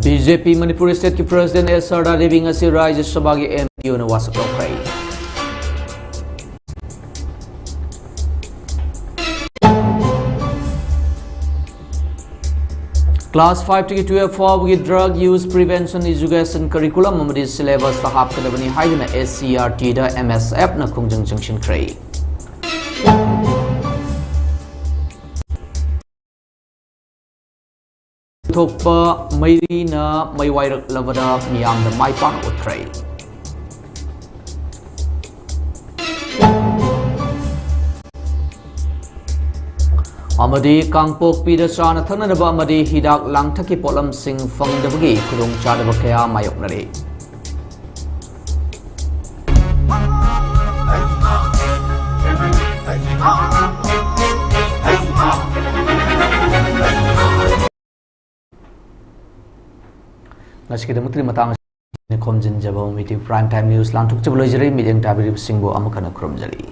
B J P Manipur stateꯀꯤ president ꯑꯦꯁ ꯁꯔꯗꯥ ꯗꯦꯕꯤ ꯉꯁꯤ ꯔꯥꯖ꯭ꯌ ꯁꯚꯥꯒꯤ M P ꯑꯣꯏꯅ ꯋꯥꯁꯛ ꯂꯧꯈ꯭ꯔꯦ꯫ Class five ꯇꯒꯤ twelve ꯐꯥꯎꯕꯒꯤ drug use prevention education curriculum ꯑꯃꯗꯤ syllabusꯇ ꯍꯥꯞꯀꯗꯕꯅꯤ ꯍꯥꯏꯗꯨꯅ S C E R Tꯗ M S Fꯅ ꯈꯣꯡꯖꯪ ꯆꯪꯁꯤꯟꯈ꯭ꯔꯦ꯫ ꯊꯣꯛꯄ ꯃꯩꯔꯤꯅ ꯃꯩ ꯋꯥꯏꯔꯛꯂꯕꯗ ꯃꯤꯌꯥꯝꯗ ꯃꯥꯏ ꯄꯥꯛꯅ ꯎꯠꯈ꯭ꯔꯦ꯫ ꯑꯃꯗꯤ ꯀꯥꯡꯄꯣꯛꯄꯤꯗ ꯆꯥꯅ ꯊꯛꯅꯅꯕ ꯑꯃꯗꯤ ꯍꯤꯗꯥꯛ ꯂꯥꯡꯊꯛꯀꯤ ꯄꯣꯠꯂꯝꯁꯤꯡ ꯐꯪꯗꯕꯒꯤ ꯈꯨꯗꯣꯡꯆꯥꯗꯕ ꯀꯌꯥ ꯃꯥꯌꯣꯛꯅꯔꯤ꯫ ꯉꯁꯤꯒꯤꯗꯃꯛꯇꯗꯤ ꯃꯇꯥꯡ ꯑꯁꯤꯗ ꯈꯣꯝꯖꯤꯟꯖꯕ ꯃꯤꯇꯤ Prime Time News ꯂꯥꯟꯊꯣꯛꯆꯕ ꯂꯣꯏꯖꯔꯦ꯫ ꯃꯤꯠꯌꯦꯡ ꯇꯥꯕꯤꯔꯤꯕꯁꯤꯡꯕꯨ ꯑꯃꯨꯛ ꯍꯟꯅ ꯈꯨꯔꯨꯝꯖꯔꯤ꯫